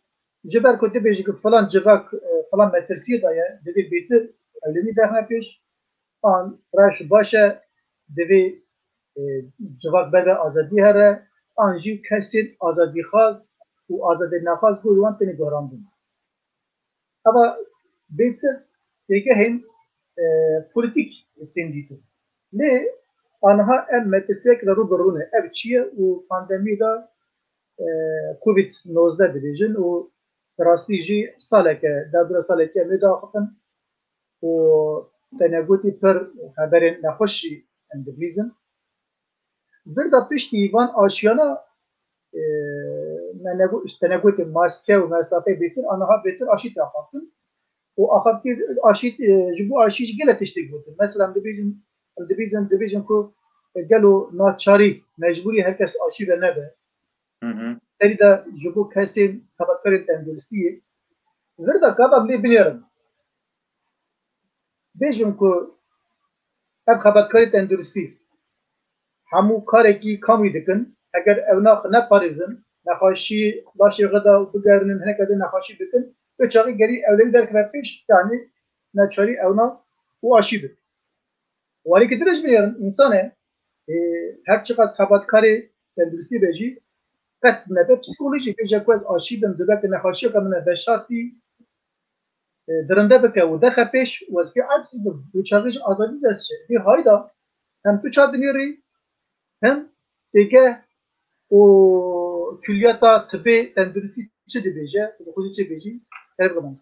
Ji ber ku dibêjin ku filan civak, e, falan metirsiyê de ye, divê bêtir ewlewî derxine pêş, an reş baş e, divê, e, civak bebe azadî here, an jî kesên azadîxwaz û azadînexwaz ku wan tenê guherandin. Eva bêtir têgehên, e, polîtîk tên dîtin. Lê aniha em metirsiyek re rû bi rû ne. Ev çi ye û pandemî de, e, Covid nozdeh dibêjin û bi rastî jî saleke, derdora salekê em ê diaxifin û tenegotî pir xeberên nexweş jî em dibihîzin. Vir de piştî van aşiyana, e, me nego-, tenegotê maske û mesafeyê bêtir, aniha bêtir aşî tê axaftin. Û axaftin aşî, e, ji bo aşî jî gelek tiştê gotin. Mesela em dibêjin, em dibêjin, dibêjin ku, e, gelo naçarî, mecbûrî her kes aşî ve nebe. Hı hı. Serî de ji bo kesên xebatkarên tenduristiyê. Vir de gava em lê binêrin. Bêjin ku ev xebatkarê tenduristî hemû karekî kamûyî dikin, eger ewna xwe neparêzin, nexweşî laşê xwe de û bigerinin hineke din nexweşî bikin, tu çaxî gerî ewlewî derkeve pêş, yanî neçarî ewna û aşî bikin. Warê ki dirêj binêrin, însan e, e, her çiqas xebatkarê tenduristî be jî, qet nebe psîkolojî, bêje ku ez aşî bim, dibeke nexweşiyeke min e veşartî, e, dirinde bike û derxe pêş û ez pê aciz bim. Wê çaxê ji azadî dest çi. Vê hayda hem tu çav dinêrî, hem têgeh û kulliyeta tibê tenduristî çi dibêje, dixwazî çi bêjî, her bidan.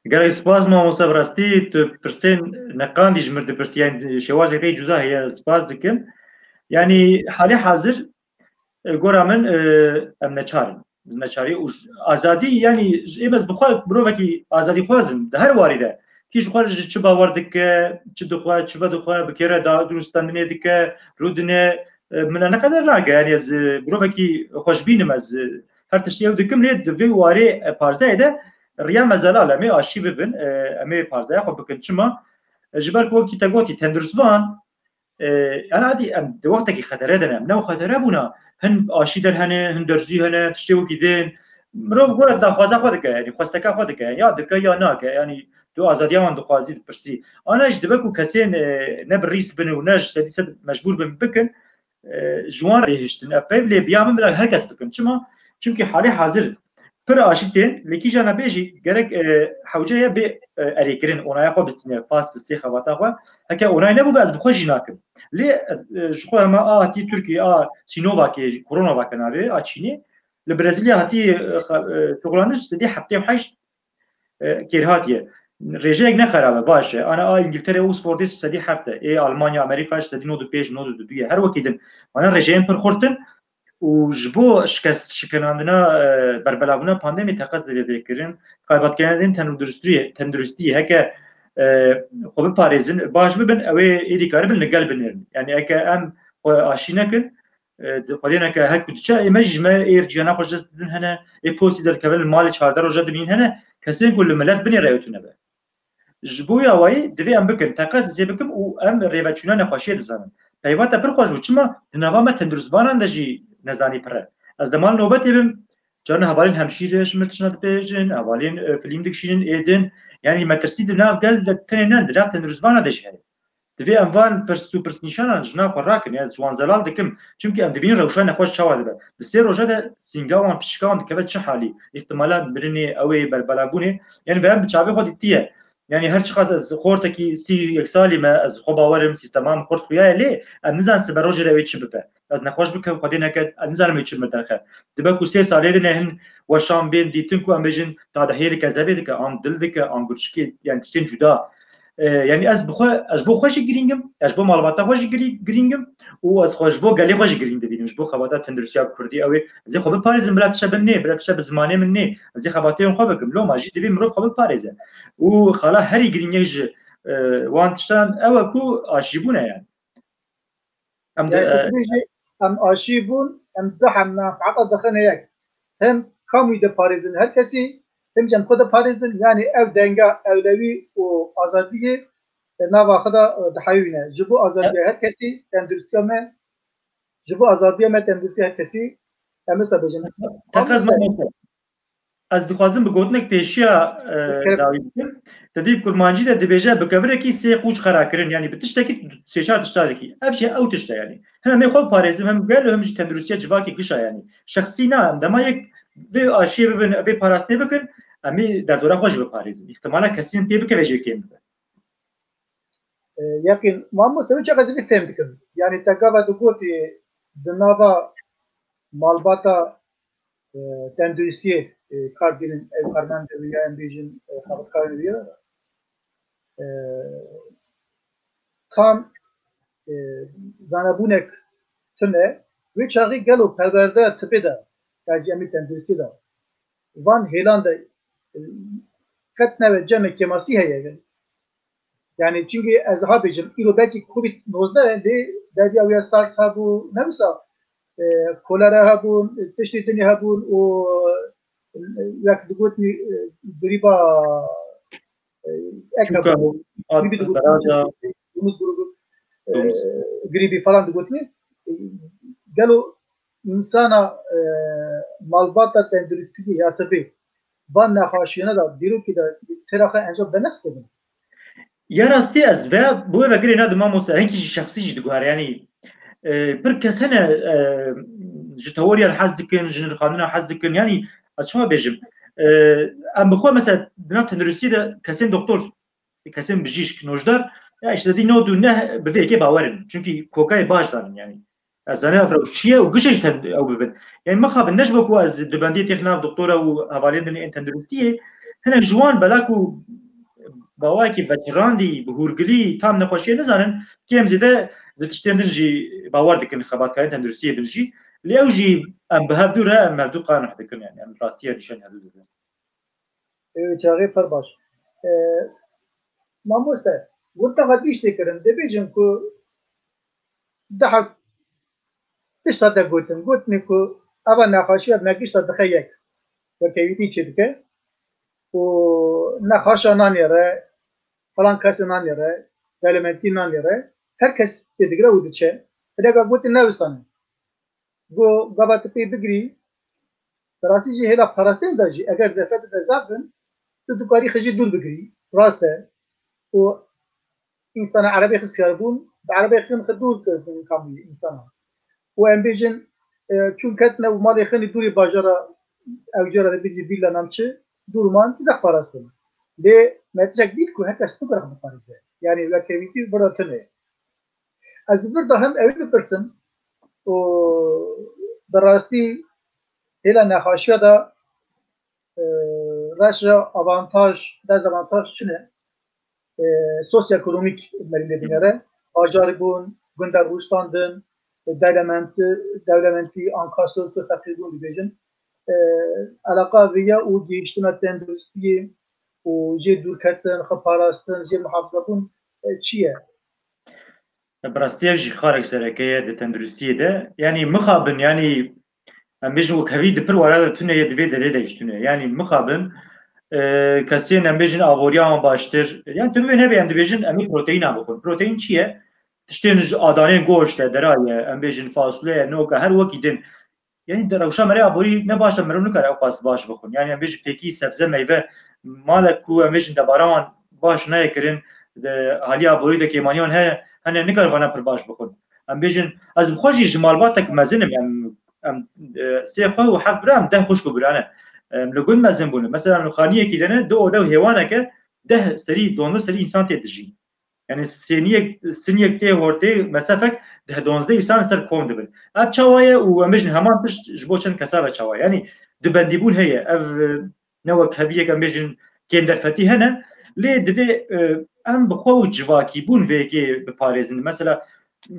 Gelek spas mamoste, bi rastî tu pirsên neqandî ji mir dipirsî, yani şêwazek te cuda heye, spas dikim. Yani halê hazir, e, gora min, e, em neçar in. Neçarî û j-, azadî, yani j-, ê ez bi xwe mirovekî azadîxwaz im, di her warî de. Kî ji xwe ji çi bawer dike, çi dixwe, çi vedixwe, bi kê re da-, dirûstendinê dike, rûdine, e, min ne qeder nake. Yani ez, e, mirovekî xweşbîn im, ez, e, her tiştî ew dikim, lê di vê warê, e, parzeyê de riya me zelal e, em ê aşî bibin, e, em ê parzeya xwe bikin. Çima? E, ji ber ku wekî te gotî, tenduristvan, e, yani adî em di wextekî xetere de ne, em ne xetere bûna. Hin aşî der hene, hin derzî hene, tiştê wekî din. Mirov gora daxwaza xwe dike, yani xwesteka xwe dike. Ya dike ya nake. Yani tu azadiya wan dixwazî, dipirsî. Ana jî dibe ku kesên, e, ne bi rîsk bin û ne ji sedî sed mecbûr bin bikin, e, ji wan re hiştin. Ev peyv lê biya min bila her kes bikin. Çima? Çimkî halê hazir pir aşî tên, lê kîja nebê jî gerek, e, hewce ye bê, e, erêkirin, onaya xwe bistîne, pas sê xebata xwe. Heke onay nebûbe, ez bi xwe jî nakim. Lê ez, e, ji xwe hema a hatî Tirkiyê, a Sinovacê, Coronavacê navê, a Çînê, li Brezîlya hatî, e, xe-, e, şixulaniş sedî heftê û heşt e, kêrhatî ye. Rêjeyek ne xerab e, baş e. Ana a Îngiltere, Oxfordê sedî heft e. Ê Almanya, Amerîka ji sedî nod û pênc, nod û du ye. Her wekî din. Ana rêjeyên pir xurt in û ji bo şikest, şikenandina, e, berbelavbûna pandemî teqez divê vê kirin. Xebatkarên tenduristiyê, tenduristiyê heke, e, xwe biparêzin, baş bibin, ew ê êdî karibin li gel binêrin. Yani heke em xwe aşî nekin, e, di xwedêneke her ku diçe, ê me jî ji me ê ciyana xwe ji dest didin hene, ê postî derdikevin li malê çardeh roja dimînin hene, kesên ku li milet binê re tune be. Ji bo ya wayî divê em bikin, teqez ez ê bikim û em rêveçûna nexweşiyê dizanin. Peyva te pir xweş bû, çima di nava me tenduristvanan de jî nezanî pir e. Ez dema li nobetê bim, carna hevalên hemşîre ji min tiştna dibêjin, hevalên, e, filîm dikişînin ê din, yanî metirsî di nav gel de tenê ne, di nav tenduristvanan de jî heye. Divê em van pirs û pirsnîşanan ji nav xwe rakin, ez ji wan zelal dikim. Çimkî em dibînin rewşa nexweş çawa dibe. Di sê roja de sînga wan, pişika wan dikeve çi halî? Îhtimala mirinê, ew ê berbelavbûnê. Yani ve em bi çavê xwe dîtiye. Yani her çiqas ez xortekî sî yek salî me, ez xwe bawer im, sîstema min xurt xuya ye, lê em nizanin sibe rojê de wê çi bibe. Ez nexweş bikim, Xwedê neke, ez nizanim wê çi min derxe. Dibe ku sê salê din e hin weşan bên dîtin ku em bêjin tadehiyê li kezebê dike, an dil dike, an gurçikê, yani tiştên cuda. E, yani ez bi xwe, ez bo xwe jî girîng im, ez bo malbata xwe jî girî-, girîng im û ez xwe ji bo gelê xwe jî girîng dibînim, ji bo xebata tenduristiya kurdî. Ew ê ez ê xwe biparêzim, bila tişe bin nê, bila tişe bi zimanê min nê. Ez ê xebatê xwe bikim. Loma jî divê mirov xwe biparêze. Û xala herî girîng yek ji, e, wan tiştan ew e ku aşîbûn e yani. Em de, Yani, e, tu dibêjî, em aşî bûn, em du hem menfeeta dixine yek. Hem kamûyî diparêzin her kesî, hem jî em xwe diparêzin. Yani ev denga ewlewî û azadiyê di nava xwe de, e, dihewîne. Ji bo azadiya her kesî, tenduristiya me, ji bo azadiya me, tenduristiya her kesî, em wisa bêjin. Teqez mamoste. Ez dixwazim bi gotinek pêşiya, e, Kerem. dawî bikim. Te dî kurmancî de dibêje bi kevirekî sê qûç xera kirin, yanî bi tiştekî sê çar tişta dikî. Ev jî ew tişt e yanî. Him em ê xwe biparêzin, him gel û him jî tenduristiya civakê giş e yanî. Şexsî na, em dema yek vê aşiyê bibin, vê parastinê bikin, em ê derdora xwe jî biparêzin. Îhtimala kesî pê bikeve jê kêm dibe. E, Yaqîn, mamoste, wê çaxa ez vê fêm dikim. Yanî te gava digotî di nava malbata, e, tenduristiyê, e, kar dînin, ew karmendên wî ya em bêjin, e, xebatkarên wî ya, e, tam, e, zanebûnek tune, wê çaxî gelo perwerdeya tibê de, ya jî em ê tenduristî de, van hêlan de, e, qet nebe cem ê kêmasî heye. Yani çünkü ez ha bêjim, îro belkî covid nozdeh lê deviya wî ya SARS hebû, ne wisa, e, kolera hebûn, tiştê dinê hebûn û, e, wek digotî, e, grîba, e, ek Çûka hebûn. Hat Grîbî digotî, beraja domuz grîbî, e, Domuz. grîbî falan digotî. E, gelo însana, e, malbata tenduristî ya tibê van nexweşiyane de dîrokî de têra xwe encam de nexistibin. Ya rastî ez ve bo ve girê nedim mamoste, hinkî jî şexsî jî diguhere, yanî, e, pir kes hene, e, ji teoriyan hez dikin, ji nirxandina hez dikin, yanî ez çawa bêjim, e, em bi xwe mesela di nav tenduristiyê de kesên doktor, kesên bijîşk, nojdar, ya işte dî nod û neh bi vê yekê bawer in. Çunkî kokayê baş zanin yanî. Ez zanim ev rewş çi ye û gişê ji te ew bibin. Yanî mixabin ne ji bo ku ez dubendiyê têxin nav doktora û hevalên din ên tenduristiyê, hinek ji wan bela ku bawayekî veçirandî, bi hûrgilî, tam nexweşiyê nizanin, kêm zêde di tiştên din jî bawer dikin, xebatkarên tenduristiyê bin jî. Lê ew jî em bi hevdû re, em hevdû qaneh dikin, yanî em rastiya nîşan hevdû didin. Ew çaxê pir baş. E, mamoste, gotna xwe tiştê kirin. Dibêjin ku dehek tişt hate gotin. Gotinê ku eva nexweşiya me gişta dixe yek. Wekevîtî çêdike. Û nexweşa nanêre, falan kesê nanêre, dewlementî nanêre. Her kes têdigire û diçe. Hileka gotin ne wisa ne. Go gava tu pê bigirî, bi rastî jî hêla parastinê de jî eger zehfetê te zaf bin, tu dikarî xwe jî dûr bigirî. Rast e. Û însana erebê xwe siyar bûn, bi erebê xwe xwe dûr kirin kamî însana. Û em bêjin, e, çûn ketine û malê xwe dûrî bajara ew cara de bigî vîlla nam çi, dûr man, zaf parastin. Lê me tiştek dît ku her kes tu kar xwe biparêze. Yanî wekevîtî bira tune. Ez li vir de hem ew bipirsim û bi rastî hêla nexweşiya de, e, reş re avantaj, dezavantaj çi ne? E, sosyoekonomîk merî lê dinere. Bajarî bûn, gund de rûştandin, dewlemend-, dewlementî, ankastor, tu feqîr bûn dibêjin. E, eleqa vê ya û gihiştina tenduristiyê û jê dûrketin, xwe parastin, jê muhafaza bûn, e, çi ye? Bi rastî ev jî xarek sereke ye di tenduristiyê de. Yanî mixabin, yanî em bêjin wek hevî di pir wara de tune ye, di vê derê de jî tune ye. Yanî mixabin, e, kesên em bêjin aboriya wan baştir. Yanî tu bibên hebe em dibêjin em ê proteîna bixwin. Proteîn çi ye? Tiştên ji adanên goşt e, dera ye, em bêjin fasûle ye, nok e, her wekî din. Yanî di rewşa me re aborî ne baş e, mirov nikare ew qas baş bixwin. Yanî em bêjin fêkî sebze meyve, malek ku em bêjin debara wan baş nayê kirin, di alî aborî de kêmaniyan hene, hene nikare vana pir baş bixwin. Em bêjin, ez bi xwe jî ji malbatek mezin im, em, em, e, sê xwe û heft bira, em deh xwişk û bira ne. Em li gund mezin bûne. Mesela em li xaniyekî de ne, du ode û hêwanek e, deh serî, duwazdeh serî însan tê dijîn. Yani sêniyek, siniyek tê hortê mesefek deh donzdeh însan ser kom dibin. Ev çawa ye û em bêjin heman tişt ji bo çend kesa ve çawa ye? Yani dubendîbûn heye. Ev, e, ne wek heviyek em bêjin kêm derfetî hene. Lê divê, e, em bi xwe û civakîbûn vê yekê biparêzin. Mesela,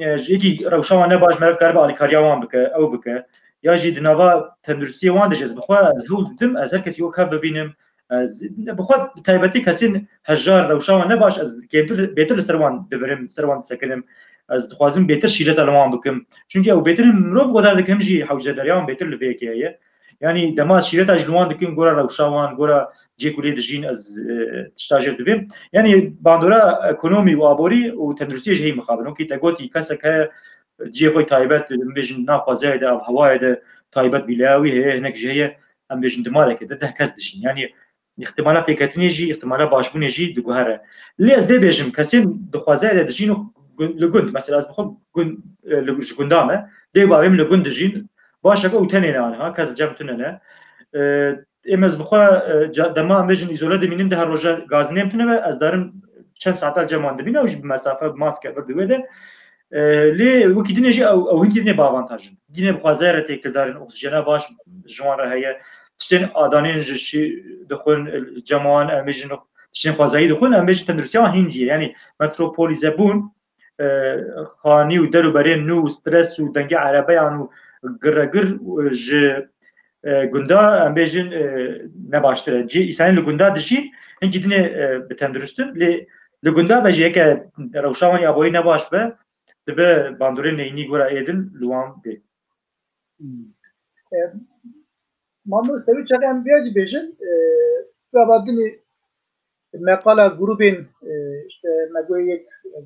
e, ji yekî rewşa wan ne baş meriv karibe alîkariya wan bike, ew bike. Ya jî di nava tenduristiyê wan de jî ez bi xwe ez hewl didim, ez her kesî wek hev bibînim. Ez bi xwe bi taybetî kesên hejar rewşa wan ne baş, ez kêmtir, bêtir li ser wan dibirim, ser wan disekinim. Ez dixwazim bêtir şîreta li wan bikim. Çunkî ew bêtir mirov guhdar dikim jî hewcedariya wan bêtir li vê yekê heye. Yanî dema ez şîreta ji li wan dikim, gora rewşa wan, gora cihê ku lê dijîn, ez, e, tişta jêr dibêm. Yanî bandora ekonomî û aborî û tenduristiyê jî heyî mixabin. Wekî te gotî kesek heye, cihê xwe taybet, em bêjin, naxwaziyayê de, avhewayê de taybet vîlaya wî heye, hinek jî heye. em bêjin di malekê de deh kes dijîn. Yanî îhtimala pêketinê jî, îhtimala başbûnê jî diguhere. Lê ez vê bêjim, kesên di xwezayê de dijîn û gun-, li gund, mesela ez bi xwe gund, e, li, ji gunda me, dê û bavê min li gund dijîn, başeke û tenê ne aniha, kes cem tune ne. E, êm ez bi xwe, e, ca-, dema em bêjin îzole dimînim, deh roja gazinê em tune be, ez darim çend saeta cem wan dimîne û ji bi mesafe, bi maske vir di wê de. E, lê wekî dinê jî ew, ew hinkî dinê bi avantaj in. Dinê bi xwezayê re têkildar in, oksijena baş ji wan re heye. Tiştên adanên ji şî dixwin, cem wan, em bêjin tiştên xwezayî dixwin, em bêjin tenduristiya wan hîn jî ye. Yanî metropolîze bûn, e, xanî û der û berên nû û stres û dengê erebeyan û giregir, e, ji, e, gunda, em bêjin, e, ne baştir e. Cî, îsanên li gunda dijîn, hinkî dinê, e, bi tendurist in. Lê li gunda be jî, heke rewşa wan ya aborî ne baş be, dibe bandorên neyînî gora êdin li wan bê. Hmm. E, mamoste, wî çaxê em vêya jî bêjin, e, gava dinê meqala grûbên, e, işte, me goyê yek, e,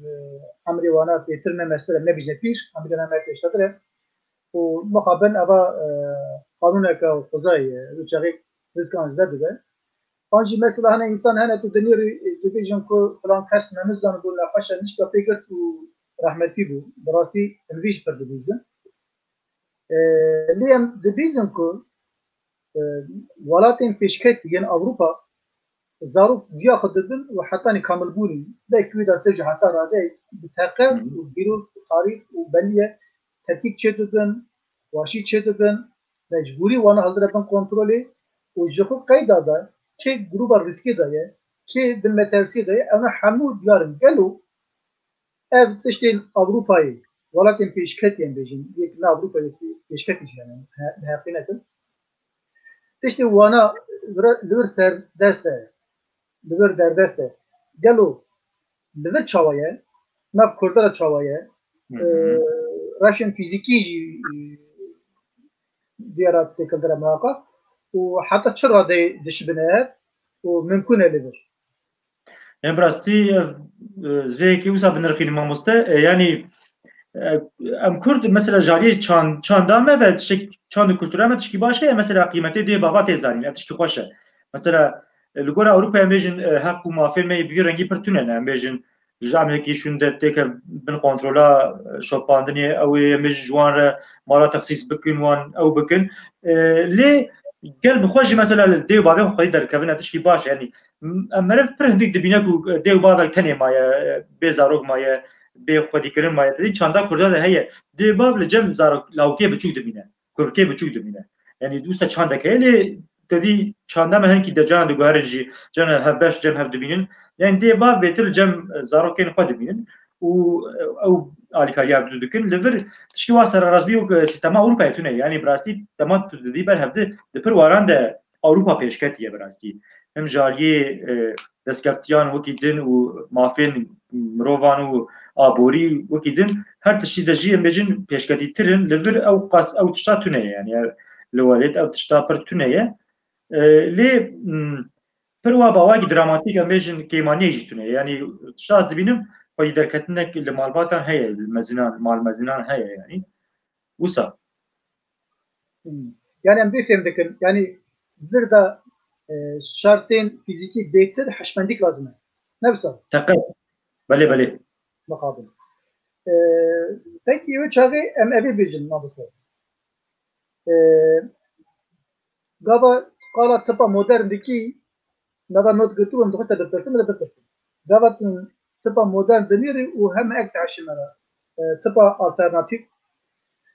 emrê wana pêtir me mestir e, nebîje pîr, emrê me pêştetir e. Û mixabin eva, e, qanûneke xwezayê ye, wî çaxê riskan zêde dibe. An jî mesela hene însan hene tu dinêrî, e, dibêjin ku filan kes me nizanibû, nexweş e, nişta pê girt û rehmetî bû. Bi rastî em vî jî pir dibîzin. E, lê em dibîzin ku, e, welatên pêşketî yên Ewropa zarok giya xwe didin û hetanî kamilbûnê, belkî wê de tê ji heta radeyê bi teqez Hı hı. û dîrok û tarîx û belî ye, tetkîk çêdibin, başî çêdibin, mecbûrî wana hildire bin kontrolê û ji xwe qeyda de kê grûba rîskê de ye, kê di metirsiyê de ye, ew ne hemû diyar in. Gelo ev tiştên Ewropayê, welatên pêşketî em bêjin, yek ne Ewropayê, pêşketî jî hene, he-, bi heqî nekin. Tiştê wana li vir, li vir serdest e, li vir derdest e. Gelo li vir çawa ye? Nav Kurda re çawa ye? Hı hı. Ee, reşên fîzîkî jî, e, diyara têkildire muhaqaq û heta çi radeyê dişibine ev û mimkun e li vir? Em bi rastî, ev, e, ez vê yekê wisa binirxînim mamoste. E, yanî, e, em Kurd mesela ji aliyê çand, çanda me ve tiştek, çand û kultura me tişkî baş heye. Mesela qîmetê dê bava tê zanîn. Ev tişkî xweş e. Mesela, e, li gora Ewropayê em bêjin, e, heq û mafên me yê bi vî rengî pir tune ne. Em bêjin ji Amerîkî şûnde têke bin kontrola, e, şopandinê, ew ê em bêjin ji wan re mala texsîs bikin, wan ew bikin. E, lê gel bi xwe jî mesela li dê û bavê xwe xwedî derdikevin, ev tişkî baş e. Yanî, m-, em meriv pir hindik dibîne ku dê û bavek tenê maye, bê zarok maye, bê xwedîkirin maye. Tedî çanda Kurda de heye. Dê û bav li cem zarok, lawikê biçûk dimîne. Kurikê biçûk dimîne. Yanî, wisa çandek heye, lê tedî çanda me hinkî de caran diguherin jî, caran hevbeş cem hev dimînin. Yanî, dê û bav bêtir li cem zarokên xwe dimînin û ew alîkariya bi dû dikin. Li vir tişkî wa sererast bî wek sîstema Ewropayê tune ye. Yanî, bi rastî dema tu didî ber hevdi, di pir waran de Ewropa pêşketî ye bi rastî. Hem ji aliyê, e, destgeftiyan wekî din û mafên mirovan û aborî wekî din, her tiştî de jî em bêjin pêşketîtir in. Li vir ew qas, ew tişta tune ye, yanî li welêt ev tişta pir tune ye. E, lê, m, pir wa bi awayekî dramatîk em bêjin kêmaniyê jî tune ye. Yanî tişta ez dibînim, xwedî derketinek li malbatan heye, li mezinan, malmezinan heye yanî. Wisa. Hmm. Yani em vê fêm dikin. Yani vir de, e, şartên fîzîkî bêtir hişmendîk lazim e. Ne wisa? Teqez. Belê, belê. Mixabin. E, pekî wê çaxê em evê bêjin, mamoste. E, gava qala tipa modern dikî, nava not girtibû, em dixwe te bipirsin, min bipirsin. Gava tu tipa modern dinêrî û hem ek dihişî me re, e, tipa alternatîf,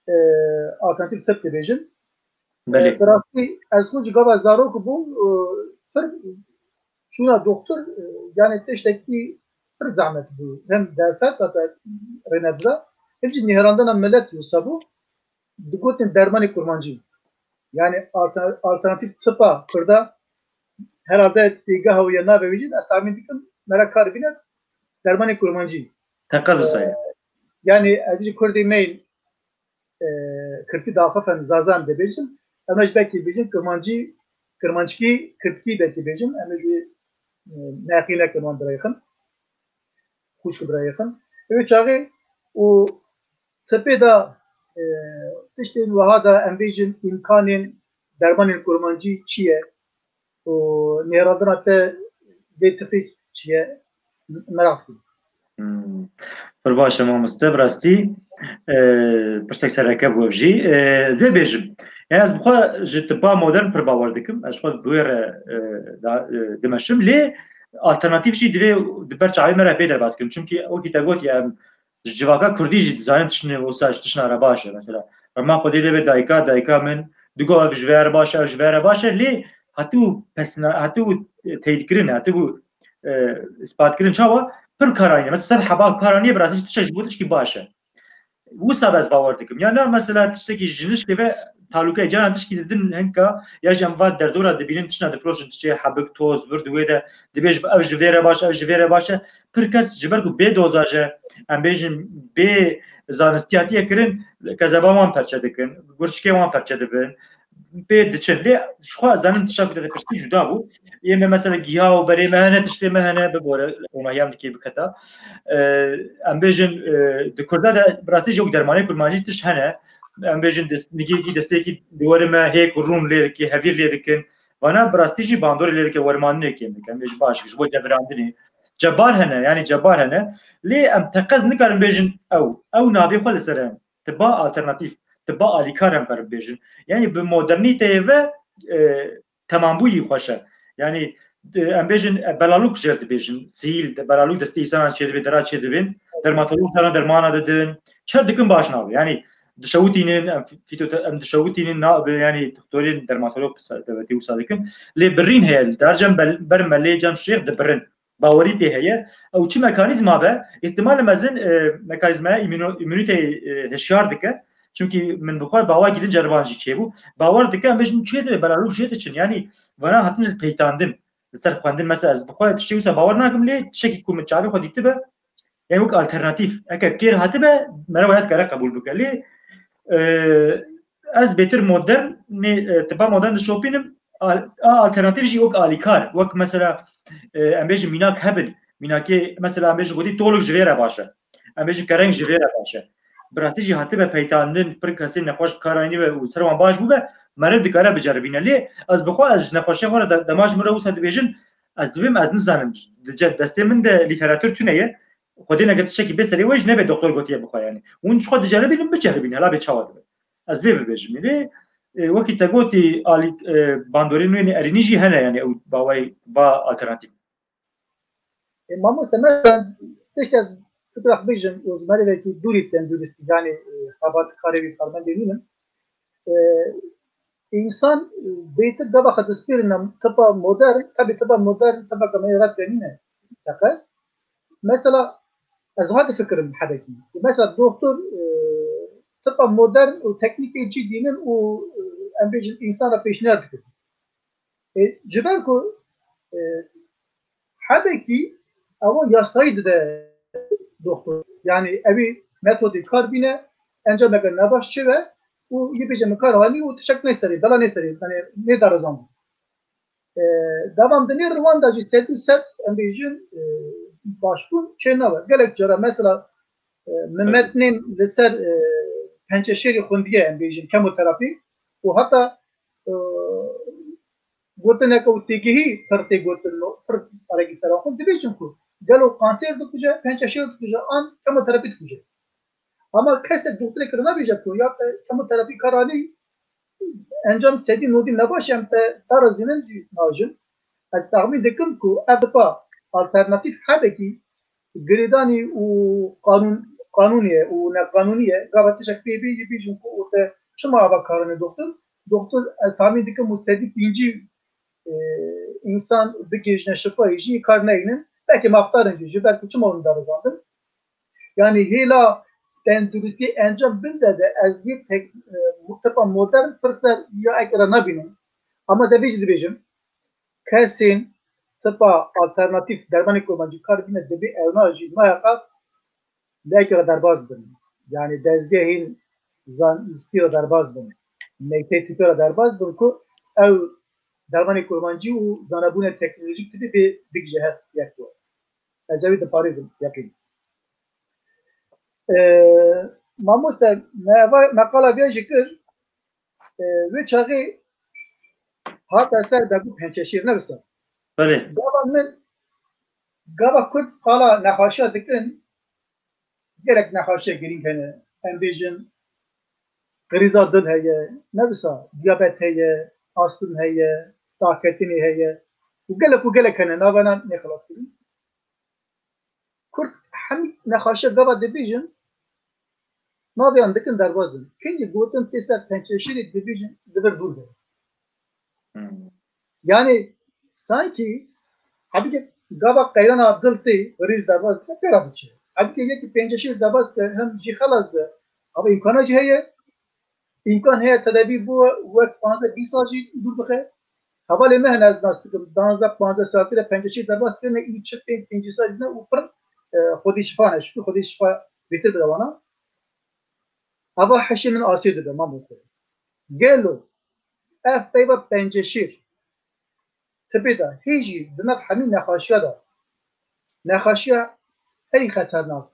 e, alternatîf tip dibêjin. Belê. E, bi rastî ez xwe ji gava zarok bûm, e, pir çûna doktor, e, yani tiştekî pir zehmet bû. Hem derfet, hata rênedira, hem jî nihêrandina milet wisa bû. Digotin dermanê kurmancî. Yani alter-, alternatîf tipa Kurda herhalde têgeha wî ya navê wî jî, ez tahmîn dikim, me re kar bîne dermanê kurmancî. Teqez wisa ye. Ee, yani ez jî Kurdê me yîn, e, Kirdkî daxifin, Zazan dibêjin. Em ji belkî bêjin kurmancî, kirmanckî, Kirdkî belkî bêjin. Em ji, e, neqî nekin wan dirêxin. Xwişk birayê xwe. Ew çaxê û tipê de, e, tiştên wiha de em bêjin îmkanên dermanên kurmancî çi ye û nêrandina te vê tipê çi ye? Meraq dikim. Hmm. Pir baş e mamoste, bi rastî, e, pirsek sereke bû ev jî. E, vê bêjim. Yani ez bi xwe ji tiba modern pir bawer dikim. Ez xwe bi wê re, e, da, e, dimeşim. Lê alternatîf jî divê di ber çavê me re bê derbas kirin. Çimkî wekî te got, em ji civaka kurdî jî dizanin tiştine wisa, ji tiştine re baş e. Mesela, rema Xwedê lê be dayika, dayika min, digo ev ji vê re baş e, ev ji vê re baş e. Lê hatibû pesna-, hatibû teyîdkirin, hatibû, e, îspatkirin. Çawa? Pir karanî. Mesela sed heba karanî bi rastî tiştek ji bo tişkî baş e. Wisa ez bawer dikim. Ya na mesela tiştekî ji nişkê ve talûke, cana tişkî didin hinka, ya jî em va derdora dibînin, tişna difiroşin, tiştê hebik, toz, vir di wê de dibêj, ev ji vê re baş, ev ji vê re baş e. Pir kes ji ber ku bê dozaj e, em bêjin bê zanistî hatiye kirin, kezeba wan perçe dikin, gurçikê wan perçe dibin, pê diçin. Lê ji xwe ez zanim tişta ku te dipirsî cuda bû. Yê me mesela giya û berê me hene, tiştê me hene, bibore, ona yam dikê biketa. E, em bêjin, e, di Kurda de bi rastî jî wek dermanê kurmancî tişt hene. Em bêjin dest-, nigîkî destêkî di were me hêk û rûn lê dike, hevîr lê dikin. Vana bi rastî jî bandorê lê dike, wermandinê kêm dike. Em bêjin baş, ji bo cevirandinê. Cebar hene, yani cebar hene. Lê em teqez nikarin bêjin ew. Ew navê xwe li ser e. Tiba alternatîf, tiba alîkar em karin bêjin. Yani bi modernîteyê ve, e, temambûyî xweş e. Yani, e, em bêjin, e, belalûk jê dibêjin, sihîl, de, belalûk destê însana çêdibê, dera çêdibên, dermatolog jana dermana didin, çer dikin baş nabe. Yani dişewitînin, em fî-, fîtote-, em dişewitînin nabe, yani doktorên dermatolog dewetî wisa dikin. Lê birîn heye, li dar cem bel-, ber me lê cem şêx dibirin. Bawerî pê heye. Ew çi mekanîzma be? Îhtimale mezin, e, mekanîzmaya îmûno-, îmûnîteyê, e, hişyar dike. Çimkî min bi xwe bi awayekî din ceriban jî çêbû. Bawer dike, em bêjin çê dibe, belalûk jê diçin. Yanî vana hatine peytandin. Li ser xwendin mesela ez bi xwe tiştê wisa bawer nakim, lê tiştekî ku min çavê xwe dîtibe, yani wek alternatîf. Heke kêr hatibe, meriv ya dikare qebûl bike. Lê, e, ez bêtir modern, nê, e, tiba modern dişopînim, al-, a alternatîf jî wek alîkar, wek mesela, e, em bêjin mînak hebin, mînakê mesela em bêjin gotî tolik ji vê re baş e, em bêjin kereng ji vê re baş e. Bi rastî jî hatibe peytandin, pir kesên nexweş bi kar anîbe û ser wan baş bûbe, meriv dikare biceribîne. Lê ez bi xwe, ez ji nexweşiya xwe re de-, dema ji min re wisa dibêjin, ez dibêm, ez nizanim, di ce-, destê min de lîteratûr tune ye, Xwedê neke tiştekî bê serê we jî nebe doktor gotiye bi xwe yani. Hûn ji xwe diceribînin, biceribînin, hela bê çawa dibe. Ez vê bibêjim. Lê, e, wekî te gotî, alî, e, bandorên wê erênî jî hene yani, ew bawey va alternatîf. E, mamoste, mesela, tiştek ez fikrek bêjim, û ji merivekî dûrî tenduristî, yani, e, xebat karê wî karmendê nînim. E, însan, e, bêtir deva xwe dispêrine tiba modern, tabi tiba modern, tiba ke me ret ve nîne teqez. Mesela, ez wiha difikirim hebekî. Mesela, doktor, e, tiba modern û teknîkê cî dînin û, e, em bêjin, însan re pêşniyar dikin. E, ji ber ku, e, hebekî ewa yasayî dide doktor. Yani evî metodê kar bîne, encameke nebaş çi ve û yê bêje min kar hanî û tiştek nê serê, bela nê serê, yani nê darizandin. E, devam dinê riwan de jî sedî sed, em bêjin, e, başbûn çê nabe. Gelek cara mesela, e, min metnên li ser, e, pençeşêrî xwindiye, em bêjin, kemoterapî û heta, e, gotineke û têgihî pir tê gotin, pir carekî ser xwe dibêjin ku gelo kanser dikuje, pençeşêr dikuje an kemoterapî dikuje. Ama kesek doktorê kir nabêje ku ya te kemoterapî kar anî, encam sedî nodî nebaş em te darizînin jî najin. Ez texmîn dikim ku ev tipa alternatîf hebekî girêdanî û qanûn, qanûnî ye û neqanûnî ye. Gava tiştek pê bê yê bêjin ku û te çima ava karinê doktor? Doktor ez tahmîn dikim û sedî pêncî, e, însan bigihîjine şifayê jî kar neynin. Belkî mafdarin jî, ji ber ku çima hûn darizandin? Yani hêla tenduristiyê encam binde de ez yê tek-, e, tipa modern pir ser ya ek re nabînim. Ama de vê jî dibêjim, kesên tipa alternatîf dermanê kurmancî kar bîne, divê ewna jî muheqeq li ek re derbas bin. Yani dezgehên zanistî re derbas bin. Mektê tîpê re derbas bin ku ew dermanê kurmancî û zanebûnê teknolojîk tibê bê bigije hev yek we. Ez ewî diparêzim yeqîn. E, mamoste, me eva, me qala vê jî kir, e, wê çaxê Hate ser de ku pençeşîr ne wisa. Belê. Gava min, gava Kurd qala nexweşiya dikin, gelek nexweşiya girîng hene. Em bêjin, krîza dil heye, ne wisa, diyabet heye, astm heye, daketinê heye û gelek û gelek hene, navena nêxilaskirin. Kurd hemî nexweşiya gava dibêjin, naviyan dikin derbas din. Kengî gotin tê ser pençeşîrê dibêjin, li vir dûr be. Hmm. Yani sankî hebike gava qeyrana dil tê rîz derbas dike, pêra diçe. Hebike yekî penceşîr derbas ke hem jî xelas be. Ama îmkana jî heye. Îmkan heye tedavî bo wek panzdeh bîst sal jî dûr bixe. Hevalê me hene, ez nas dikim, danzdeh panzdeh saltî de penceşîr derbas kirine, î çi pênc pêncî sal ne û pir, e, Xwedî şifa ne, şikir Xwedî şifa bêtir bide wana. Ava heşê min asê dibe, mamoste. Gelo ev peyva penceşêr tibê de hê jî di nav hemî nexweşiya de, nexweşiya herî xeternak,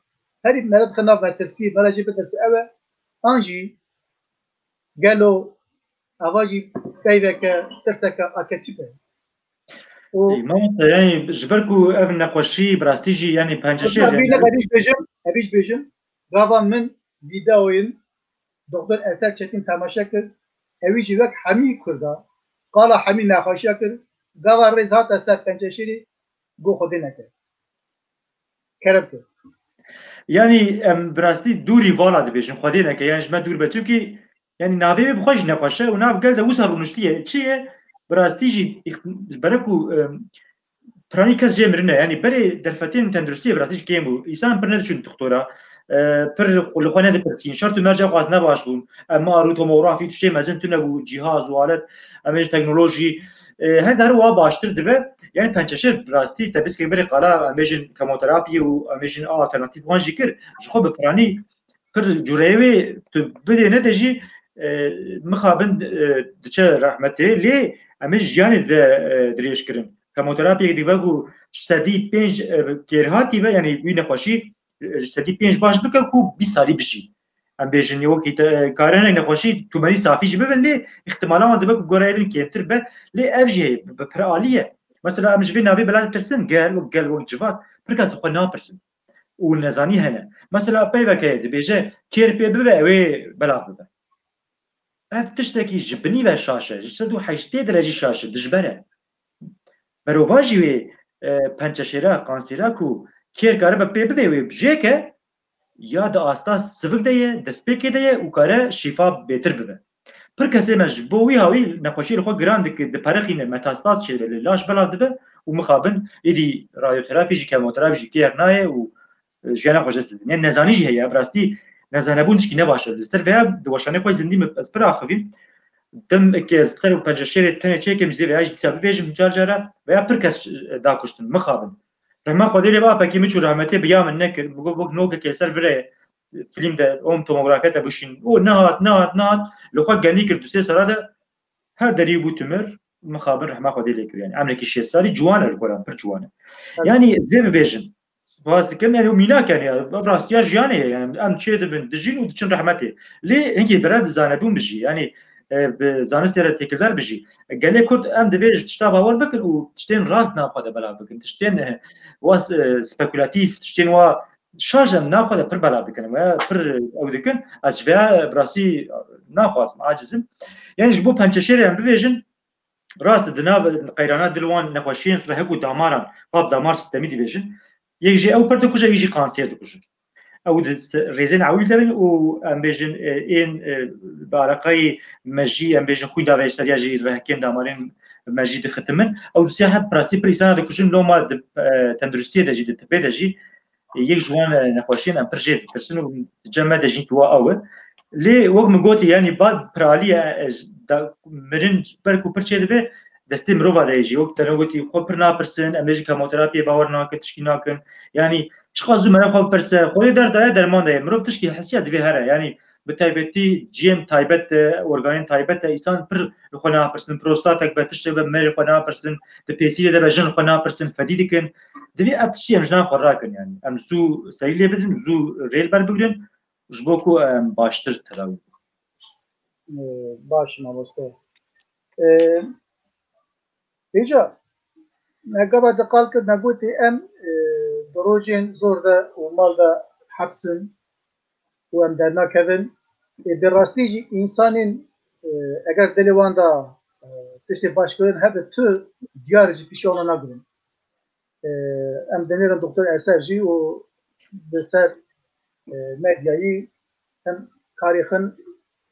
herî mere dixe nav metirsiyê, mere jê bitirse ew e, an jî gelo eva jî peyveke, tirseke aketî be? Û Ê, mamoste, yani ji ber ku ev nexweşî bi rastî jî yani penceşêr Evî yani. ne evî bêjim, evî bêjim, gava min vîdeoyên Doktor Eser Çetin temaşe kir, ewî jî wek hemî Kurda, qala hemî nexweşiya kir, gava rêz hate ser penceşêrî, go Xwedê neke. Kerem kir. Yani em bi rastî dûrî vala dibêjin, Xwedê neke, yani ji me dûr be. Çimkî yani navê wê bi xwe jî nexweş e û nav gel de wisa rûniştiye. Çi ye? Bi rastî jî îxt- ji ber ku em, piranî kes jê mirine. Yani berê derfetên tenduristiyê bi rastî jî kêm bû. Însan pir nediçûn doktora. E, pir li xwe nedipirsîn. Şert û merca xwe ne baş bûn. M R û tomografî tiştê mezin tune bû. Cihaz û alet, em ê ji teknolojî. E, her der wa baştir dibe. Yani pençeşêr bi rastî te biskê berê qala em bêjin kemoterapiyê û em bêjin a alternatîf wan jî kir. Ji xwe bi piranî pir cureyê wê tu bidê nede jî, e, mixabin, e, diçe rehmetê, lê em ê jiyanê de, e, dirêj kirin. Kemoterapiyek dibe ku sedî pênc, e, kêrhatî be, yani wî nexweşî, e, sedî pênc baş bike ku bîst salî bijî. Em bêjin, wekî te, e, kare hinek nexweşî tûmerî safî jî bibin, lê îhtimala wan dibe ku goreyê din kêmtir be, lê ev jî heye, bi pir alî ye. Mesela em ji vê navê bila ditirsin, gel, gel wek civat, pir kes xwe napirsin. û nezanî hene. Mesela peyvek heye dibêje kêr pê bibe, ew ê belav bibe. Ev tiştekî ji binî ve şaş e, ji sed û heştê derecî şaş e, dijber e. Berovajî wê, e, pençeşêra, kansêra ku kêr karibe pê bivê wê bijêke, ya di asta sivik de ye, destpêkê de ye û kare şîfa bêtir bibe. Pir kesê me ji bo wî hawî nexweşiyê li xwe giran dike, diperixîne, metastaz çêdibe, li laş belav dibe û mixabin êdî radyoterapî jî, kemoterapî jî kêr nayê û, e, jiyana xwe ji dest didin. Yani nezanî jî heye, ev rastî nezanebûn tişkî ne baş e. Li ser vêya di weşanê xwe zindî min ez pir axivîm. Demekê ez ser û penceşêrê tenê çêkim ji vêya jî dîsa bibêjim car cara veya pir kes, e, da kuştin, mixabin. Rehma Xwedê lê ba pekî min çû rehmetê bi ya min nekir. Min got, wek nokekê li ser virê filîm de, om tomografiya te bişîn. O nehat, nehat, nehat. Li xwe genî kir du sê sala de her derî bû timir. Mixabin rehma Xwedê lê kir. Yani emrekî şêst salî ciwan e li xwe re, pir ciwan e. Yani ez vê bibêjim. Spas dikim, yani o mînak yani, ev rastiya jiyanê ye. Yani em çê dibin, dijîn û diçin rehmetê. Lê hingê berev zanebûn bijî. Yani, e, bi zanistê re têkildar bijî. Gelê Kurd em divê ji tişta bawer bikin û tiştên rast nav xwe de belav bikin. Tiştên, e, was, e, spekulatîf, tiştên wa şaş em nav xwe de pir belav dikin. We pir ew dikin. Ez ji vê bi rastî naxwazim, aciz im. Yani ji bo pençeşêrê em bibêjin, rast e, di nav qeyrana dil wan nexweşiyên rehik û damaran, pap damar sistemî dibêjin. Yek jî ew pir dikuje, yek jî kansêr dikujin. Ew di se-, rêzên ewîl de bin û em bêjin, e, ên, e, bi eleqeyî mejî, em bêjin xwîn davêj ser ya jî rehkên damarên mejî dixitimin. Ew dosiya hep prensîp pir însana dikujin, loma di, e, tenduristiyê de jî, di tibê de jî, e, yek ji wan, e, nexweşiyên em pir jê dipirsin û di cem me de jî wa ew e. Lê wek min gotî, yanî bad piralî ye, e, da, mirin ber ku pir çê dibe, destê mirova de ye jî. Wek te ne gotî, xwe pir napirsin, em ê ji kemoterapiyê bawer nakin, tişkî nakin. Yanî çiqas zû mere xwe bipirse, Xwedê derdaye, derman daye. Mirov tişkî hesiya divê here. Yanî bi taybetî ciyên taybet de, organên taybet de, îsan pir li xwe napirsin. Prostatek be, tiştek be, merê xwe napirsin. Di pêsîrê de be, jin li xwe napirsin, fedî dikin. Divê ev tiştî em ji nav xwe rakin yanî. Em zû serî lê bidin, zû rê li ber bigrin. Ji bo ku em baştir tedawî bibin. Ee, baş mamoste. Ee, Hêja, me gava di qal kir, me gotî em e, di rojên zor de û mal de hepsin û em dernakevin. E, bi rastî jî însanên e, eger dilê wan de e, tiştê baş kirin hebe tu diyar jî pişiya wan nagirin. E, em dinêrin Doktor Eser jî û bi ser e, medyayî hem karê xin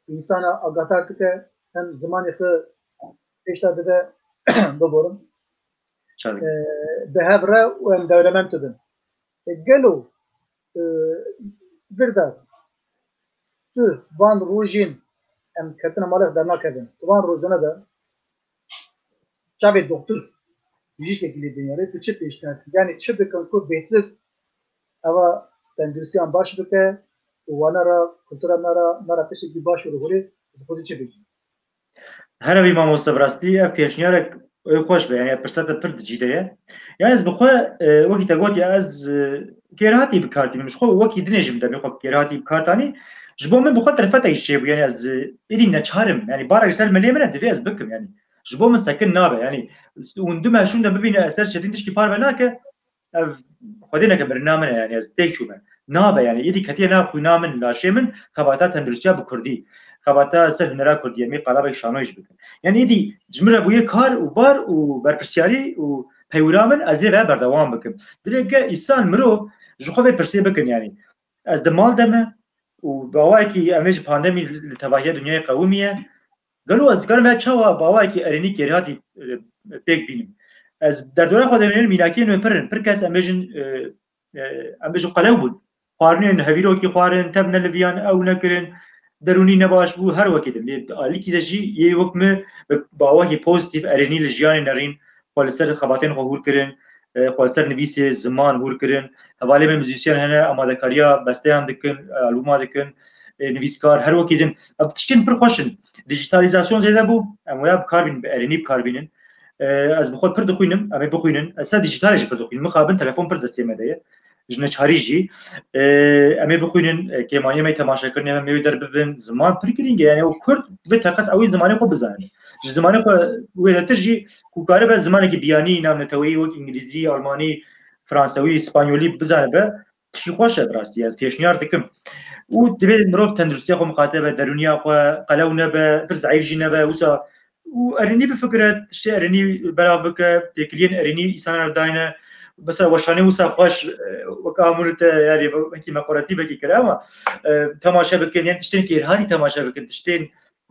însana agahdar dike, hem zimanê xwe pêşda dide biborin. E, bi hev re û em dewlemend dibin. E, gelo e, vir de tu van rojên em ketina malê xwe dernakevin. Tu van rojane de çavê doktor, bijîşkekî lê dinêre, tu çi pêşniyar dikî? Yanî çi bikin ku bêhtir eva tenduristiyan baş bike û wana ra, kultura me ra, me ra tiştekî baş û holê, tu xwe çi bêjî? Here wî mamoste, bi rastî ev pêşniyarek ê xweş be, yanî ev pirseta pir di cî de ye. Ya ez bi xwe, e, wekî te got ya ez, e, kêrhatî bi kar tînim. Ji xwe wekî dinê jî min demê xwe kêrhatî bi kar tanî. Ji bo min bi xwe terfetek jî çêbû, yanî ez, e, êdî neçar im. Yanî barek ser milê min e, divê ez bikim yanî. Ji bo min sekin nabe yanî. Hûn du meşûn de bibîne Eser Çetîn tişkî parve nake. Ev xwedê neke birina min e, yanî ez têk çûme. Nabe, yanî êdî ketiye nav xwîna min, laşê min, xebata tenduristiya bi kurdî, xebata ser hunera kurdî, em ê qalabek şanoyê jî bikin. Yanî êdî ji min re bûye kar û bar û berpirsiyarî û peywira min, ez ê ve berdewam bikim. Divê ge îsan mirov ji xwe vê pirsê bikin, yanî ez di mal de me û bi awayekî em ê ji pandemî li tevahiya dinyayê qewimiye, gelo ez dikarim ya çawa bi awayekî erênî kêrhatî, e, pêk bînim? Ez derdora xwe de bînim, mînakiyên me pir in. Pir kes em bêjin, e, e, em bêjin qelew bûn. Xwarinên hevîrokî xwarin, tev neliviyan, ew nekirin, derûnî nebaş bû, her wekî din. Lê di alîkî de jî yê wek min bi, bi awayekî pozîtîf erênî li jiyanê nerîn, xwe li ser xebatên xwe hûr kirin, e, xwe li ser nivîsê, ziman hûr kirin. Hevalê me muzîsyen hene, amadekariya besteyan dikin, e, albûma dikin, e, nivîskar, her wekî din. Ev tiştên pir xweş in. Dijîtalîzasyon zêde bû, em waya bi kar bînin, bi erênî bi kar bînin. E, ez bi xwe pir dixwînim, em ê bixwînin. Ez ser dijîtalê jî pir dixwînim. Mixabin telefon pir destê me de ye. Ji neçarî jî. E, em ê bixwînin, e, kêmaniyê me yê temaşekirinê me, em ê wê der bibin. Ziman pir girîng e. Yanî ew kurd divê teqez ew ê zimanê xwe bizanin. Ji zimanê xwe wêdetir jî ku karibe zimanekî biyanî, navneteweyî wek îngilîzî, almanî, fransewî, spanyolî bizanibe, tişkî xweş e bi rastî. Ez pêşniyar dikim. Û divê mirov tenduristiya xwe miqate be, derûniya xwe qelew nebe, pir zeîf jî nebe. Wisa û erênî bifikire, tiştê erênî belav bike, têkiliyên erênî însana re dayne. Mesela weşanê wisa xweş, e, wek amûrite, yanî wekî meqoretî vekî kire ama, e, temaşe bikin, yan tiştên kêrhatî temaşe bikin, tiştên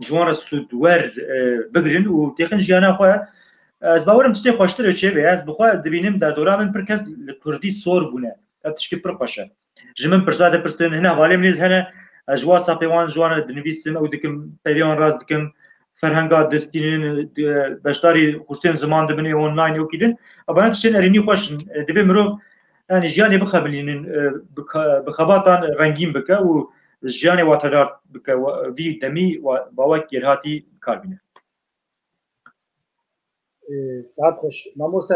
ji wan re sûdwer, e, bigirin û têxin jiyana xwe. Ez bawerim tiştê xweştir ê çêbe. Ez bi xwe dibînim derdora min pir kes li kurdî sor bûne. Ev tişkî pir xweş e. Ji min pirsa dipirsin, hine hevalê min êz hene, ez ji WhatsAppê wan ji wan re dinivîsim, ew dikim, peyvê wan rast dikim, ferhenga distînin, e, beşdarî kursên ziman dibin ê online û kî din. Evana tiştên erênî xweş in. E, divê mirov, yanî jiyanê bixemilînin, e, bi ke-, bi xebatan rengîn bike û jiyanê watedar bike, wa-, vî demî wa-, bawek kêrhatî bi kar bîne. E, saet xweş. Mamoste,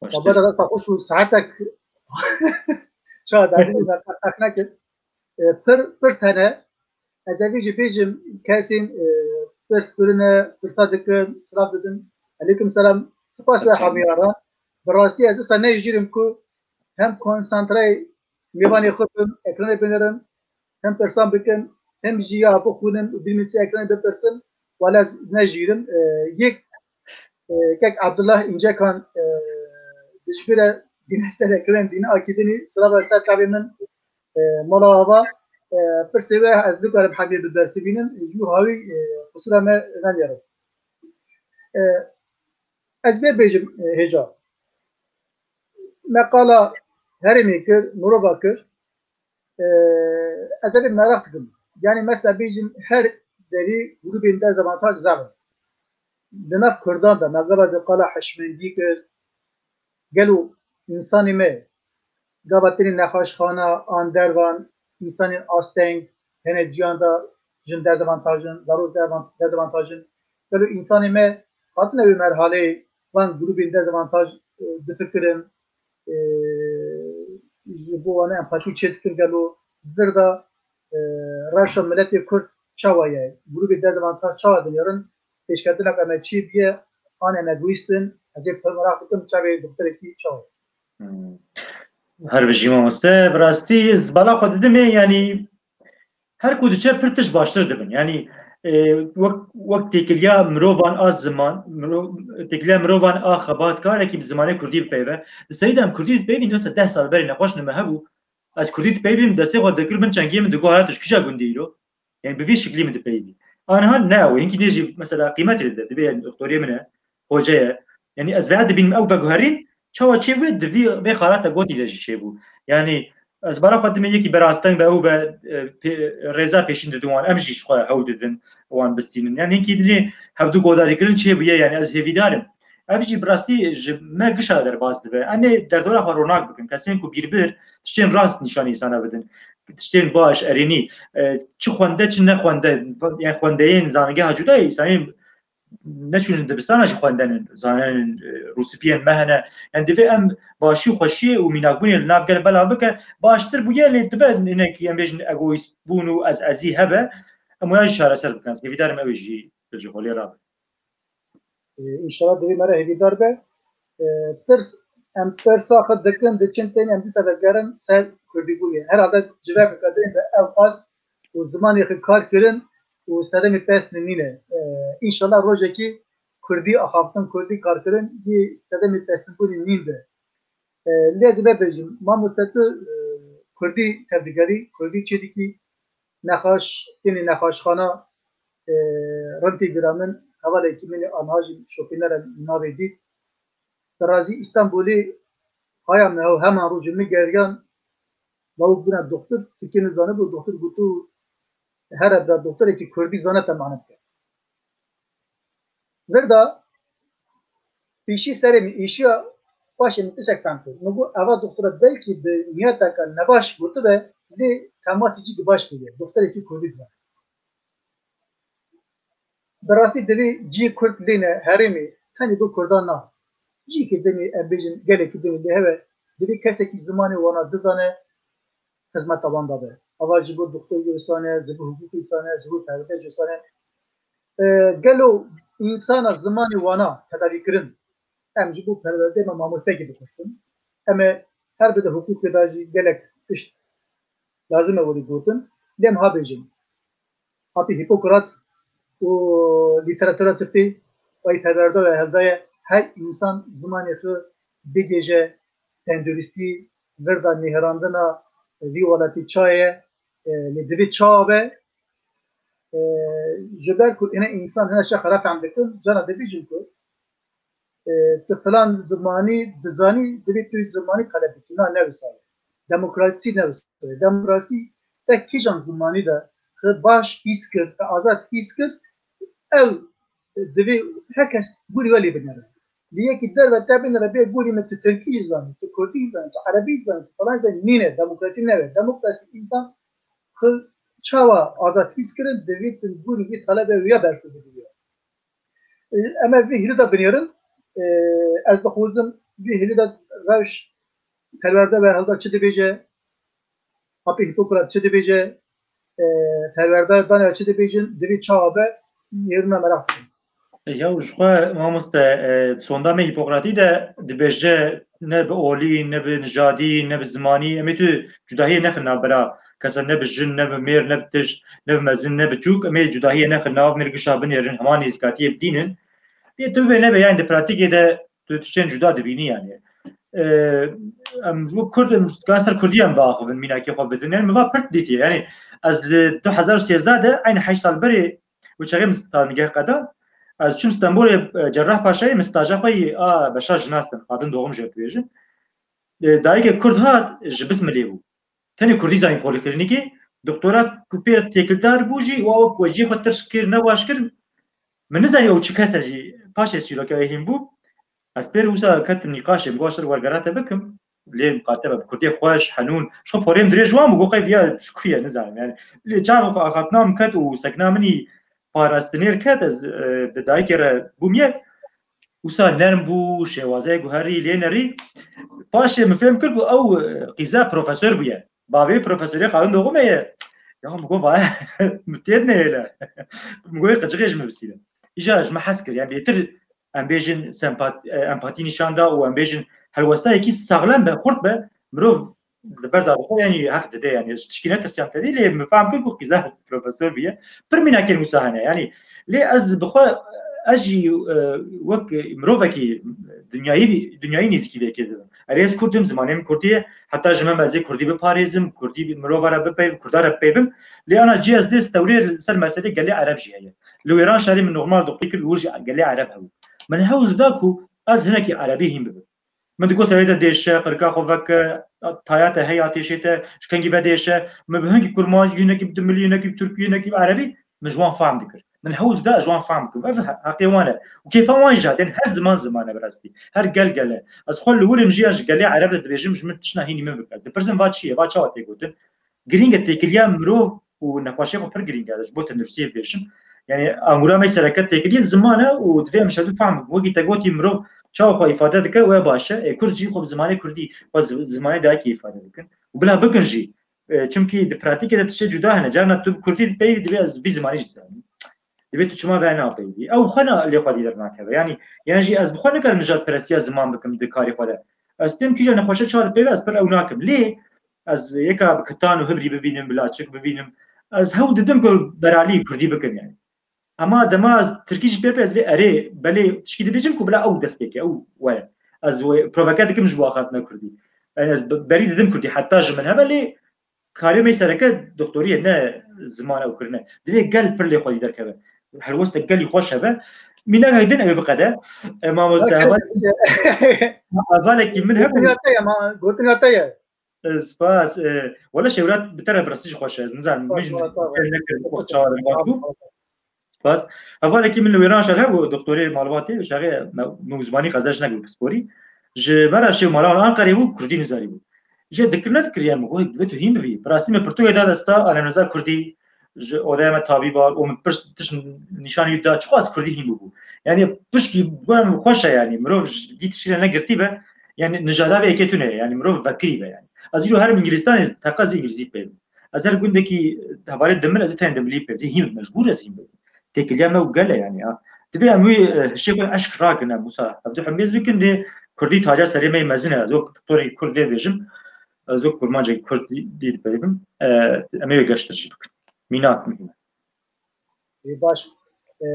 Xweştir. Babet desta xweş û saetek ça derdî me qeq nekir. E, pir, pirs hene. Ez ê vî jî bêjim kesên, e, pirs kirine, pirsa dikin, silav didin. Eleykum selam. Spas we hemiya re. Bi rastî ez wisa nejîrim ku hem konsantreyê mêvanê xwe bim, ekranê binêrim, hem pirsan bikim, hem jî ya bixwînim û bînim sê ekranê bipirsim, wala ez nejîrim. E, yek, e, kek Abdullah Încekan, e, dijbîre dîne ser ekran, dîne akîdinî, silava ser çavê min, e, mala ava, e, pirsê we ez nikarim hemiyê bibersivînim, ji wî hawî, e, qisûra me venêrim. E, ez vê bêjim, e, hêja. Me qala herêmê kir, mirova kir. E, ez ê meraq dikim. Yanî mesela bêjim her derî grûbên dezavantaj zaf in. Di nav Kurdan de me gava di qala hişmendî kir. Gelo însanê me gava tenê nexweşxana an dervan, însanên asteng, hene ciyan de jin dezavantaj in, zarok dezavan-, dezavantaj in. Gelo însanê me hatine wê merhaleyê van grûbên dezavantaj, e, difikirin, e, ji bo wan empatî çêdikir gelo vir de, e, rewşa miletê Kurd çawa ye? Grûbê dezavantaj çawa dinêrin? Pêşketineke me çê bûye, an em egoîst in, Ez ê pir meraq dikim çavê doktorekî çawa. Her bijî mamoste, bi rastî ez bala xwe didim ê, yanî her ku diçe pir tişt baştir dibin. Yanî e, wek, wek têkiliya mirovan a ziman, mirov, têkiliya mirovan a xebatkarekî bi zimanê kurdî bipeyve. Di serî de em kurdî dipeyvîn, mesela deh sal berê nexweş nime hebû, ez kurdî dipeyvîm, destê xwe dikir bin çengiyê min digot, "Hala tu ji kîja gundî îro?" Yani bi vî şiklî min dipeyvî. Anha ne ew, hinkî nê jî mesela qîmetê dide, dibê yani doktorê min e, hoce ye. Yani ez veya dibînim ew veguherîn, çawa çêbûye, di vî vê xalata gotî de jî çêbû. Yani ez bara xwe dimê yekî berasteng be ew be, e, pê, rêza pêşîn didin wan, em jî ji xwe hewl didin wan bistînin. Yani hinkî dinê hevdu godarîkirin çêbûye, yani ez hêvîdar im. Ev jî bi rastî ji me gişa derbas dibe. Em ê derdora xwe ronak bikin. Kesên ku bîrbir tiştên rast nîşanî însana bidin. Tiştên baş, erênî, e, çi xwende, çi nexwende, yani xwendeyên zangeha cuda yê îsanên neçûnin dibistana jî xwendenin, zanenin, e, rûspiyên me hene. Yani divê em başî û xweşiyê û mînakbûnê li nav gel belav bike, baştir bûye, lê dibe hinek em bêjin egoîstbûn û ez ezî hebe, em waya jî çareser bikin. Ez hêvîdar im ew ê jî ji holê rabe. E, Înşallah divê me re hêvîdar be. E, tirs, em tirsa xwe dikin, diçin tên, em dîsa vegerin ser kurdîbûnê. Herhalde civakeke din de ew qas û zimanê xwe kar kirin û sedemê pesnê nîne. E, Înşallah rojekî kurdî axaftin, kurdî kar kirin, yê sedemê pesnbûnê nîn be. E, lê ez ê vebêjim, mamoste tu, e, kurdî tevdigerî, kurdî çi dikî, nexaş, tênî nexaşxana, e, rintî bira min, hevalekî min ê anha jî şopîner e, navê dît. Bi razî Îstanbulê haya me ew heman roj min geriyan, lawik bûna doktor, Tirkiyê nizanibû, doktor gotu, here bira doktorekî kurdî zane te mane bike. Vir de pêşî serê min êşiya, paşê min tiştek fehm kir. Min got, eva doktora belkî bi niyeteke nebaş gotibe, lê temasî cî di baş kiriye. Doktorekî kurdî dizane. Bi rastî divê cihê kurd lê ne herêmê, tenê bo kurdan na. Cihekî din ê, em bêjin gelekî din ê, lê heve divê kesekî zimanê wana dizane, xizmeta wan de be. Ava ji bo doktor jî wisa ne, ji bo hukukî wisa ne, ji bo perwerde jî wisa ne. E, gelo însana zimanê wana tedawî kirin, em ji bo perwerdeyê me mamostekî bipirsin. Em ê her bide hukukê de jî gelek tişt lazim e welî gotin. Lê em ha bêjin. Hatî Hîpokrat û lîteratura tibî, wayî perwerde ve hevdaye, her însan zimanê xwe bigêje, tenduristî, vir de nêhirandina vî welatî çaye, e, lê divê çawa be, e, ji ber ku hine însan hine şe xera fehm dikin, cana dibêjin ku, e, tu filan zimanî dizanî, divê tu zimanî taleb bikî. Na, ne wisa ye. Demokrasî ne wisa ye. Demokrasî te kîjan zimanî de xwe baş hîs kir, te azad hîs kir, ew divê her kes gorî we lê binêre. Lê yekî derve te binêre bê gorî min tu tirkî jî zanî, tu kurdî jî zanî, tu erebî jî zanî, tu filan jî zanî, nîne, demokrasî ne be. Demokrasî însan xwe çawa azad hîs kirin, divê tu gorî wî talebe wî ya bersiv bidî. E, em ê vê hêlî de binêrin. E, ez dixwazim vê hêlî de rewş perwerde ve hilda çi dibêje, Apê Hîpokrat çi dibêje, e, perwerde dane çi dibêjin, divê çawa be, hêrî me meraq dikin. Ya ji xwe mamoste, e, sonda me Hîpokratî de dibêje ne bi olî, ne bi nijadî, ne bi zimanî, em ê tu cudahiyê nexin navbera kesa, ne bi jin, ne bi mêr, ne bi tişt, ne bi mezin, ne bi çûk, em ê cudahiyê nexin nav, mêr gişa binêrin, hema nêzîkatiyê bidînin. Lê tu bê nebe, yani di pratîkê de tu tiştên cuda dibînî yani. E, em ji bo Kurd, em gan ser Kurdî em biaxivin, mînakê xwe bidin. Yani min va pirt dîtiye. Yani ez li du hezar û sêzdeh de, aynî heşt sal berê, û çaxê min sal nigeh qeda, ez çûm Stenbolê, e, Cerrahpaşayê, min staja xwe yê a beşa jinas de, kadın doğum jî dibêjin. E, dayikê Kurd hat, ji Bismilê bû. Tenê Kurdî zanî polîklînîkê, doktora ku pê têkildar bû jî, wa wek we cihê xwe tirş kir, nebaş kir. Min nizanî ew çi kes e jî, paşê sîroke wê hîn bû. Ez pêr wisa ketim nîqaşê, min got, "Şir wergera te bikim." Lê min qate be, bi Kurdiyê xweş, henûn. Ji xwe porê min dirêj wan bû, got, "Qey viya ji ku ye, nizanim." Yani, lê çaxê xwe axaftina min ket û sekna min î parastinêr ket, ez, e, bi dayikê re bûm yek. Wisa nerm bû, şêwazeyê guherî, lê nerî. Paşê min fêm kir ku ew, e, qîza profesor bûye. Bavê profesorê xawin doxumê ye. Ya min got, "Vay, min têt nehêle." Min got, "Qicixê ji min bisîne." Îja ji min hes kir. Yani bêtir em bêjin sempat-, e, empatî nîşan da û em bêjin helwestayekî saxlem be, xurt be, mirov li ber dadixwe, yanî heq dide, yanî ji tişkî netirsiyam te dî, lê min fehm kir ku qîza profesor bûye. Pir mînakên wisa hene, yanî lê ez bi xwe, ez jî, e, wek mirovekî dinyayî, dinyayî nêzîkî vê yekê dibim. Erê, ez Kurd im, zimanê min Kurdî ye, heta ji me me ez ê Kurdî biparêzim, Kurdî mirova re bipeyvim, Kurda re bipeyvim. Lê ana cî ez dê stewrê li ser meselê gelê Ereb jî heye. Li Wêranşarê min normal doktorî kir, li wir jî gelê Ereb hebû. Min hewl dida ku ez hinekî Erebî hîn bibim. Min digot serê te dêşe, qirika xwe veke, taya te heye, atêşê te ji kengî vedêşe, min bi hingî kurmanc, hinekî bi dimilî, hinekî bi tirkî, hinekî bi erebî, min ji wan fehm dikir. Min hewl dida ez ji wan fehm bikim. Ev he-, heqê wan e. Û kêfa wan jî hatên, her ziman ziman e bi rastî. Her gel gel e. Ez xwe li wir im jî, ez ji gelê ereb re dibêjim, ji min tiştna hînî min bike. Ez dipirsim, va çi ye, va çawa tê gotin? Girîng e, têkiliya mirov û nexweşiya xwe pir girîng e, ji bo tenduristiyê bibêjim. Yanî amûra me sereke têkiliyên ziman e û divê em ji hevdû fehm bikin. Wekî te gotî mirov çawa xwe îfade dike, we baş e. Ê, Kurd jî xwe bi zimanê Kurdî, xwe zi-, zimanê dayikê îfade bikin. Û bila bikin jî. E, çimkî di pratîkê de tiştê cuda hene. Carna tu bi Kurdî dipeyivî, divê ez vî zimanî jî dizanîm. Divê tu çima ve napeyivî. Ew xwe na lê xwedî dernakeve. Yanî, yan jî ez bi xwe nikarim nijadperestiya ziman bikim di karê xwe de. Ez têm kîja nexweşe çawa dipeyve, ez pir ew nakim. Lê ez yeka bi kitan û hibrî bibînim, bi laçik bibînim, ez hewl didim ku beralî Kurdî bikim yani. Ama dema ez Tirkî jî pê pê ez lê erê, belê tişkî dibêjim ku bila ew dest pê ke, ew were. Ez wê proveke dikim ji bo axaftina Kurdî. Yani ez be-, berî didim Kurdî, heta ji min hebe lê karê me sereke doktorî ye, ne ziman ew kirine. Divê gel pir lê xwedî derkeve. Helwestek gelî xweş hebe. Mînaka din ew biqede. E, mamoste, heval-, hevalekî min hebû. Gotina te ye, ma-, gotina te ye. E, spas. E, wele şewrat bi te re bi rastî jî xweş e. Ez nizanim, min jî spas, spas, spas. Nekirin, wexta çawa derbas bû. Spas. Hevalekî min li Wêranşar hebû, doktorê malbatê, şaxê me, min zimanî qezeş nebû pisporî. Ji me re şew mala Anqerê bû, Kurdî nizanî bû. Jê dikir nedikir, yani, min got, "Divê tu hîn bibî." Bi rastî me pirtûkê da desta, alemreza Kurdî, ji odeya me tabîba, û min pirs tişt nîşanî da, çiqas Kurdî hîn bûbû. Yani, pişkî, got, "Xweş e, yani, mirov ji vî tiştî re negirtî be, yani, nijada vê yekê tune ye, yani, mirov vekirî be, yani." Ez îro herim Îngilîstanê, teqez Îngilîzî pê. Ez her gundekî hevalê dimin, ez ê tenê dimilî pê. Ez ê hîn bim, mecbûr ez hîn bim. Têkiliya me û gel e yani ya. Divê em wî, e, hişê xwe eşk rakin, em wisa hevdu hemêz bikin, dê Kurdî taliya serê me yê mezin e. Ez wek doktorê Kurd vê bêjim. Ez wek kurmancekî Kurd dî, dî dipeyvim. E, em ê wê geştir jî bikin. Mînak muhîm e. Ê baş. E,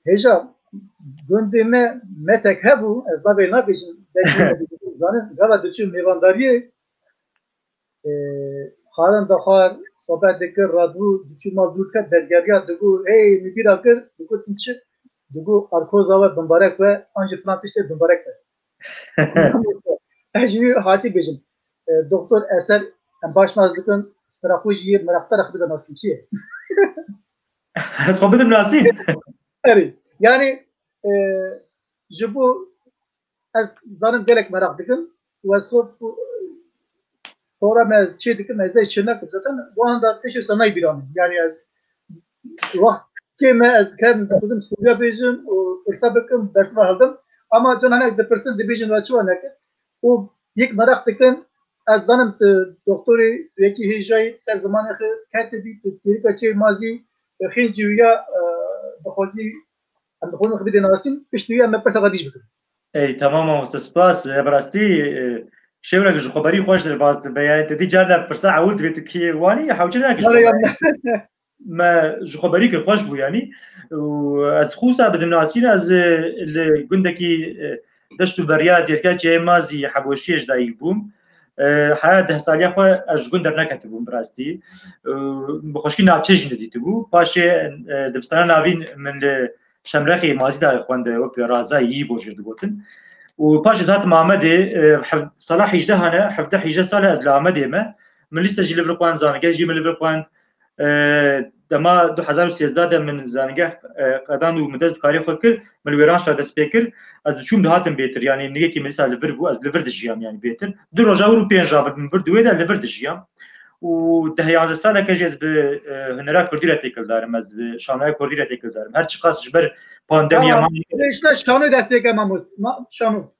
hêja gundê me metek hebû, ez navê nabêjim, belkî zanin, gava diçû mêvandariyê, e, xwarin dixwar, sohbet dikir, radibû, diçû mal dûr ket, dergeriya, digot, "Hey, min bîra kir," digot, "Min çi?" Digot, "Alkoza we bimbarek we, an jî filan tiştê bimbarek we." Ez ji wî hasî bêjim. E, Doktor Eser, em baş nas dikin, fira xwe jî yê meraqdar xwe dibe nasîn kî ye? Ez xwe bidim nasîn. Erê, yani, e, ji bo ez zanim gelek meraq dikim û ez xwe xora me ez çê dikim, ez de çê nekim zaten, bu anda teşe sanayî bîranî. Yani ez wextê me ez kem dixwazim Sûriya bêjim û pirsa bikim, bersiva hildim. Ama tu hinek dipirsin, dibêjin ve çi wa nekir. Û yek meraq dikin, ez zanim tu doktorê, tu yekî hêjayî ser zimanê xwe ketibî, tu têrika çê mazî, tu xêncî wî ya, e, dixwazî, em dixwazin xwe bidê nasîn, piştî wî em ê pirsa xwe dîş bikin. Ey, tamam mamoste, spas. E, bi rastî, e, şewrek ji xwe berî xweş derbas dibe. Yani, te dî carna pirsa ewil divê tu kê wanî, hewce nake ji xwe berî. Me ji xwe berî kir, xweş bû, yanî. Û ez xûsa bidim nasîn, ez, e, li gundekî, e, deşt û beriya Dêrika Çiyayê Mazî Hebweşiyê ji dayik bûm. E, heya deh saliya xwe ez ji gund derneketibûm, bi rastî. Û bi xweşkî navçe jî nedîtibû. Paşê, e, dibistana navîn min li Şemrexê Mazî de xwend, wek Razayî bojêr digotin. Û paşê ez hatim Amedê, e, hev-, sala hejdehan e, hevdeh hejdehan sal e ez li Amedê me. Min lîste jî li vir xwend, zanîngeh jî min li vir xwend. E, dema du hezar û sêzdeh de min zanîngeh, e, qedand û min dest bi karê xwe kir, min li Wêranşar dest pê kir. Ez diçûm dihatim bêtir, yanî nigekî min dîsa li vir bû, ez li vir dijiyam, yanî bêtir. Du roja wir û pênc roja vir, min vir di wê de li vir dijiyam. Û deh yanzdeh saleke jî ez bi, e, hunera kurdî re têkildar im, ez bi şanoya kurdî re têkildar im. Her çiqas ji ber pandemiya Tamam. Şanoyê dest pê ke mamoste. Ma-, şano.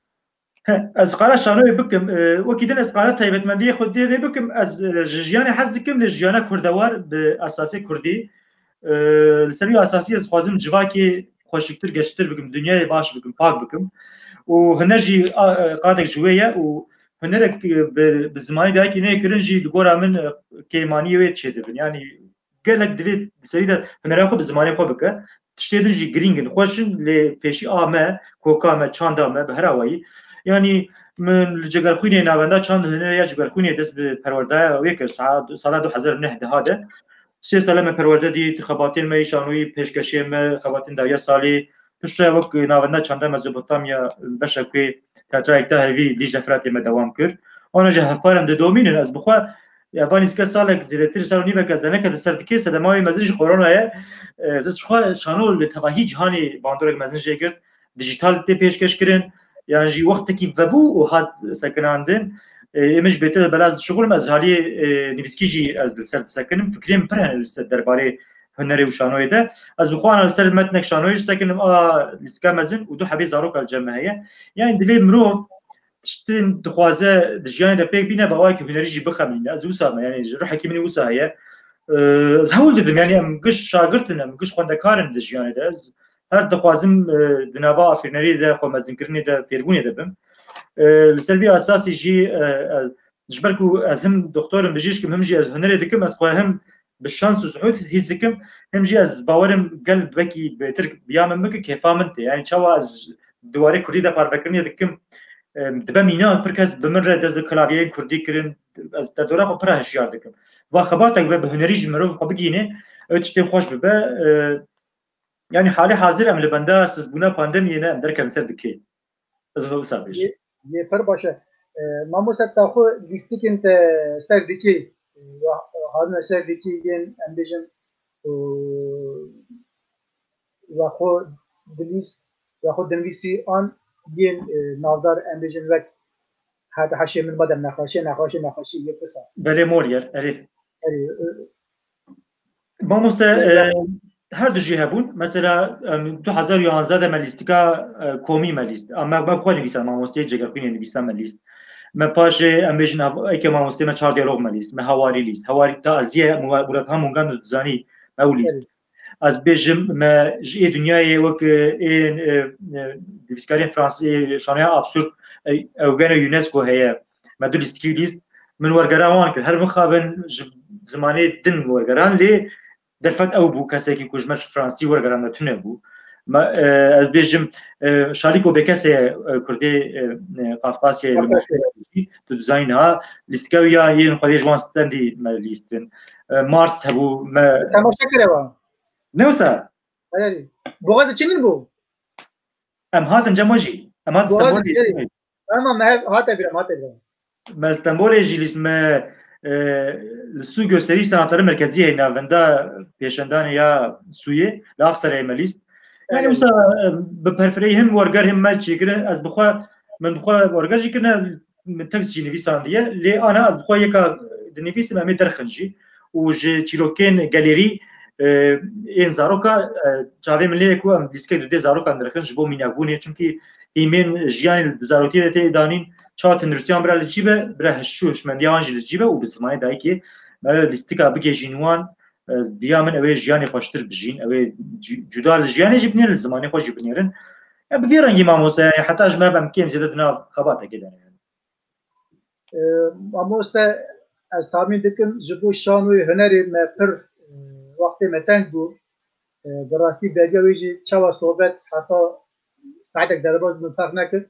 He, ez qala şanoyê bikim. E, wekî din ez qala taybetmendiyê xwe dê rê bikim. Ez, e, ji jiyanê hez dikim, lê jiyana kurdewar bi esasê kurdî. E, li ser wî esasî ez xwazim civakê xweşiktir, geştir bikim, dinyayê baş bikim, pak bikim. Û huner jî, a, e, qatek ji wê ye û hunerek, e, bi, bi zimanê dayikê neyê kirin jî li gora min, e, kêmaniyê wê çêdibin. Yanî gelek divê di serî de hunera xwe bi zimanê xwe bike. Tiştê din jî girîng in, xweş in, lê pêşî a me, koka me, çanda me, bi her awayî. Yanî min li Cegerxwînê navenda çand û hunerê ya Cegerxwînê dest bi perwerdaya wê kir, sa-, sala du hezar û neh deha de. Sê sala me perwerde dît, xebatên me, şanoyî pêşkeşiyên me, xebatên dawiya salê, piştre wek navenda çanda Mezopotamya, beşek wê teatrayek da hevî Dîcle Firatê me dewam kir. Ona ji hevpar em didomînin, ez bi xwe, ya, van îske salek zêdetir, sal û nîvek ez de neketim ser dikê, sedema wê mezin ji korona ye. E, ez ji xwe şano li tevahî cîhanê bandorek mezin jê girt, dijital tê pêşkeş kirin, yan jî wextekî vebû û hat sekinandin. E, ê min ji bêtir bela ez dişixulim, ez haliyê, e, nivîskî jî ez li ser disekinim, fikrên min pir hene li ser derbarê hunerê û şanoyê de. Ez bi xwe ana li ser metnek şanoyê jî sekinim, a lîstika mezin û du hebê zaroka li cem me heye. Yani divê mirov tiştên dixwaze di jiyanê de pêk bîne, bi awayekî hunerî jî bixemîne. Ez wisa me, yani ji ruhekî min wisa heye. Ee, ez hewl didim, yani em giş şagirt in, em giş xwendekar in di jiyanê de. Ez her dixwazim, e, di nava afirîneriyê de, xwe mezinkirinê de, fêrbûnê de bim. E, li ser vî esasî jî, e, e, ji ber ku ez him doktor im, bijîşk im, him jî ez hunerê dikim, ez xwe him bi şans û zuhûd hîs dikim, him jî ez bawer im gel belkî bêtir bi ya min bike, kêfa min tê. Yani çawa ez di warê kurdî de parvekirinê dikim, e, dibe mînak, pir kes bi min re dest bi klavyeyên kurdî kirin, ez derdora xwe pir hişyar dikim. Va xebatek be, bi hunerî ji mirov xwe bigihîne, ew tiştê xweş bibe. E, yani halê hazir em li benda sizbûna pandemiyê ne, em derkevin ser dikê. Ez wisa bêjim. Yê, yê pir baş e. E, mamoste, ta xwe lîstikên te ser dikê, e, ya, e, hatine ser dikê yên, em bêjin, e, ya xwe dilîst, ya xwe dinivîsî an yên, e, navdar, em bêjin, wek hate heşê min madem nexweşê, nexweşê, nexweşê yê pisa. Belê Molière, erê. Erê, e, Mamoste, e, her du jî hebûn. Mesela, em, du hezar û yanzdeh de me lîstika, e, komî me lîst. A, me, me xwe nivîsa, mamosteyê Cegerxwînê nivîsa me lîst. Me paşê, em bêjin, hev-, eke mamosteyê me çar diyalog me lîst. Me hewarî lîst. Hewarî ta ez ye, Mu-, Murat Hamungan dizanî, me ew lîst. Evet. Ez bêjim, me ji ê dinyayê wek, e, ên, e, e, nivîskarên Fransî, şanoya absurd, e, Eugene Ionesco heye. Me du lîstikî lîst. Min wergera wan kir. Her mixabin ji zimanê din wergeran, lê derfet ew bû, kesekî ku ji me ji fransî wergeran me tune bû. Me, e, ez bêjim, e, Şalîko Bêkesê, e, Kurdê, e, e, Qafqasyayê li Qafqasyayê. Moskewê jî, tu dizanî niha, lîstika wî ya yên xwedê ji wan stendî me lîstin. E, Mars hebû, me Temaşe kire wa? Ne wisa? Hayır. Boğazı çinin bu? Em hatin cem we jî. Em hatin Boğazı Stenbolê. Çinin. Ama me hate bira, hate bira. Me Stenbolê jî lîst, me, e, li Sû Gösteri Sanatları Merkezi heye, navenda pêşendanê ya Sûyê, li Axserê me lîst. Yani Evet. Wisa, e, bi perfireyî him werger him me çêkirin, ez bi xwe, min bi xwe werger jî kirine, min tekst jî nivîsandiye, lê ana ez bi xwe yeka dinivîsim, em ê derxin jî. Û ji çîrokên gelêrî, e, ên zaroka, e, çavê min lê ye ku em lîstikek didê zarokan dirxin ji bo mînakbûnê, çimkî hîmên jiyanê li zarokiyê de tê danîn, çawa tenduristiyan bira li cî be, bira hişû hişmendiya wan jî li cî be û bi zimanê dayikê me re lîstika bigihîjîn wan, e, bi ya min ew ê jiyanê xweştir bijîn, ew ê cu-, cuda li jiyanê jî binêrin, li zimanê xwe jî binêrin. Ya bi vî rengî mamoste, yani heta ji me ve em kêm zêde di nav xebatekê de ne, yani. E, mamoste, ez tahmîn dikim ji bo şanoyê hunerê me pir, e, wextê me teng bû. E, bi rastî beriya wê jî çawa sohbet heta saetek derbas min ferq nekir.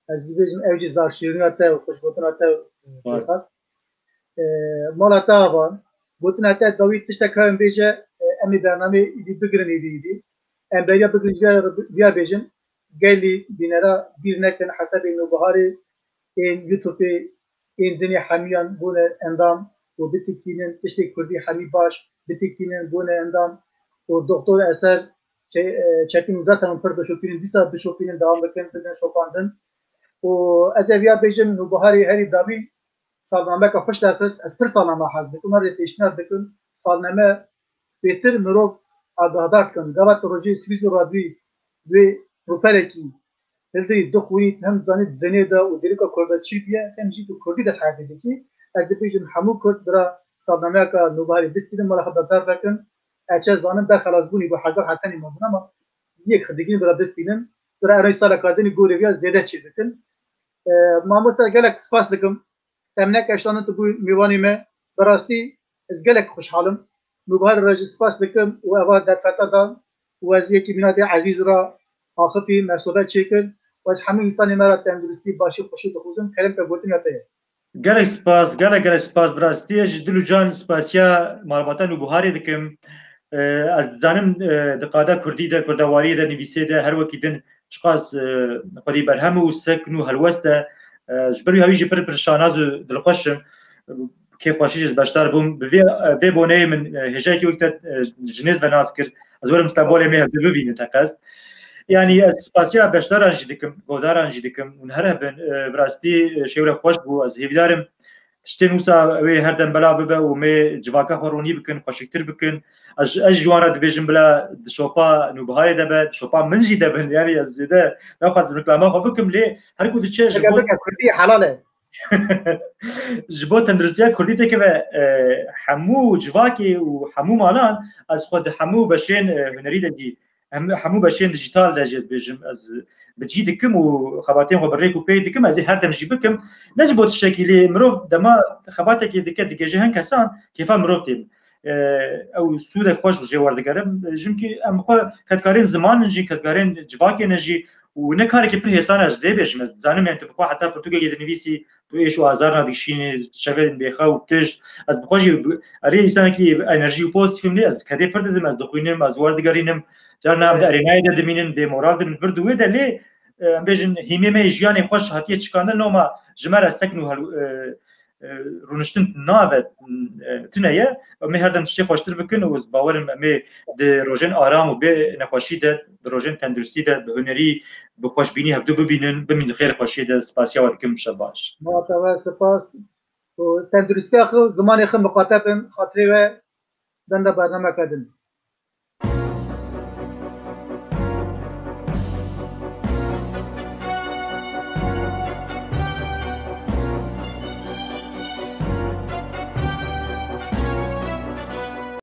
Ez dibêjim ew jî zarşîrîna te û xweşgotina te, e, Spas. Pêxat. E, mala te ava, gotina te dawî tiştek hewin bêje, e, em ê bernameyê îdî bigirin îdî îdî. Em beriya bigirin ji vê re bi-, viya bêjin, gelî bînera bîr nekin hesabê Nûbiharê ên YouTubeê ên dinê hemiyan bûne endam û bitikînin tiştê kurdî hemî baş bitikînin bûne endam û Doktor Eser Çe-, e, Çetin zaten pir dişopînin, dîsa bişopînin, dewam bikin, bidin şopandin. Û ez ê viya bêjim, Nûbiharê herî dawî salnameka xweş derxist, ez pir salnama hez dikim, ez ê pêşniyar dikim, salneme bêtir mirov agahdar dikin. Gava tu rojê sivîz û radwî wê rûpelekî hildirî, dixwînî, hem zanî dinê de û dîroka Kurda çi bûye, hem jî tu Kurdî dest heyatê dikî. Ez dibêjim hemû Kurd bira salnameyeka Nûbiharê bistînin, mala xwe de dervekin. Eçe zanin ber xelasbûnî bû, hezar hetanî mabûn, ama yek xwe digihînin, bi re bistînin, bi re erê saleka dinî gorê viya zêde çêdikin. E, mamoste, gelek spas dikim. Em ne keştanin tu bû mêvanê me. Bi rastî ez gelek xweşhal im. Nûbihar re jî spas dikim û eva derfeta da û ez yekî mîna te ezîz re axifî me sohbet çêkir û ez hemû însanê me re tenduristî, başî, xweşî dixwazim. Kerem te, gotina te ye. Gelek spas, gelek, gelek spas bi rastî. Ez ji dil û can spasiya malbata Nûbiharê dikim. E, ez dizanim, e, di qada kurdî de, kurdewariyê de, nivîsê de, her wekî din çiqas, e, xwedî berhem û sekn û helwest e. E, ji ber wî hewî jî pir, pir şanaz û dilxweş im. Kêfxweşî jî ez beşdar bûm. Bi vê, vê boneyê min, e, hêjayekî wek te, e, ji nêz ve nas kir. Ez werim Stenbolê, me hevdû bibînin teqez. Yanî ez spasiya beşdaran jî dikim, godaran jî dikim. Hûn her hebin, e, bi rastî, e, şêwre xweş bû. Ez hêvîdar im tiştên wisa wê her dem bela bibe û me civaka xwe ronî bikin, xweşiktir bikin. Ez, ez ji wan re dibêjim bila di şopa Nûbiharê de be, di şopa min jî de bin. Yanî ez zêde naxwazim reklama xwe bikim, lê her ku diçe ji Bike, bo bike, kurdî helal e. Ji bo tenduristiya kurdî têkeve, e, hemû civakê û hemû malan, ez xwe di hemû beşên, e, hunerî de jî, hem-, hemû beşên dijîtal de jî ez bêjim, ez bi cî dikim û xebatên xwe bi rêk û pêk dikim, ez ê her dem jî bikim. Ne ji bo tiştekî, lê mirov dema xebatekê dike, digihêje hin kesan, kêfa mirov tê. E, ew sûdek xweş jê werdigerim. Jimkî em xwe kedkarên ziman in jî, kedkarên civakê ne jî û ne karekî pir hêsan e, ez lê bêjim. Ez dizanim, yani tu bi xwe heta pirtûkekê dinivîsî, tu êş û azarna dikişînî, şevên bêxew û tişt. Ez bi xwe jî bi, erê însanekî enerjî û pozîtîf im, lê ez kedê pir dizim, ez dixwînim, ez werdigerînim. Carna em di erênayê de dimînin, bê moral dibin, vir di wê de lê, e, em bêjin hîmê me yê jiyanê xweş hatiye çikandin, loma ji me re sekn û hel-, e, e, rûniştin nabe, e, tune ye. Em ê her dem tiştê xweştir bikin û ez bawer im em ê di rojên aram û bê nexweşî de, di rojên tenduristî de, bi hunerî, bi xweşbînî hevdû bibînin, bimînin xêr xweşiyê de. Spasiya we dikim, şev baş. Ma te ve spas. Û tenduristiya xwe, zimanê xwe miqate bin, xatirê we benda bernameke din.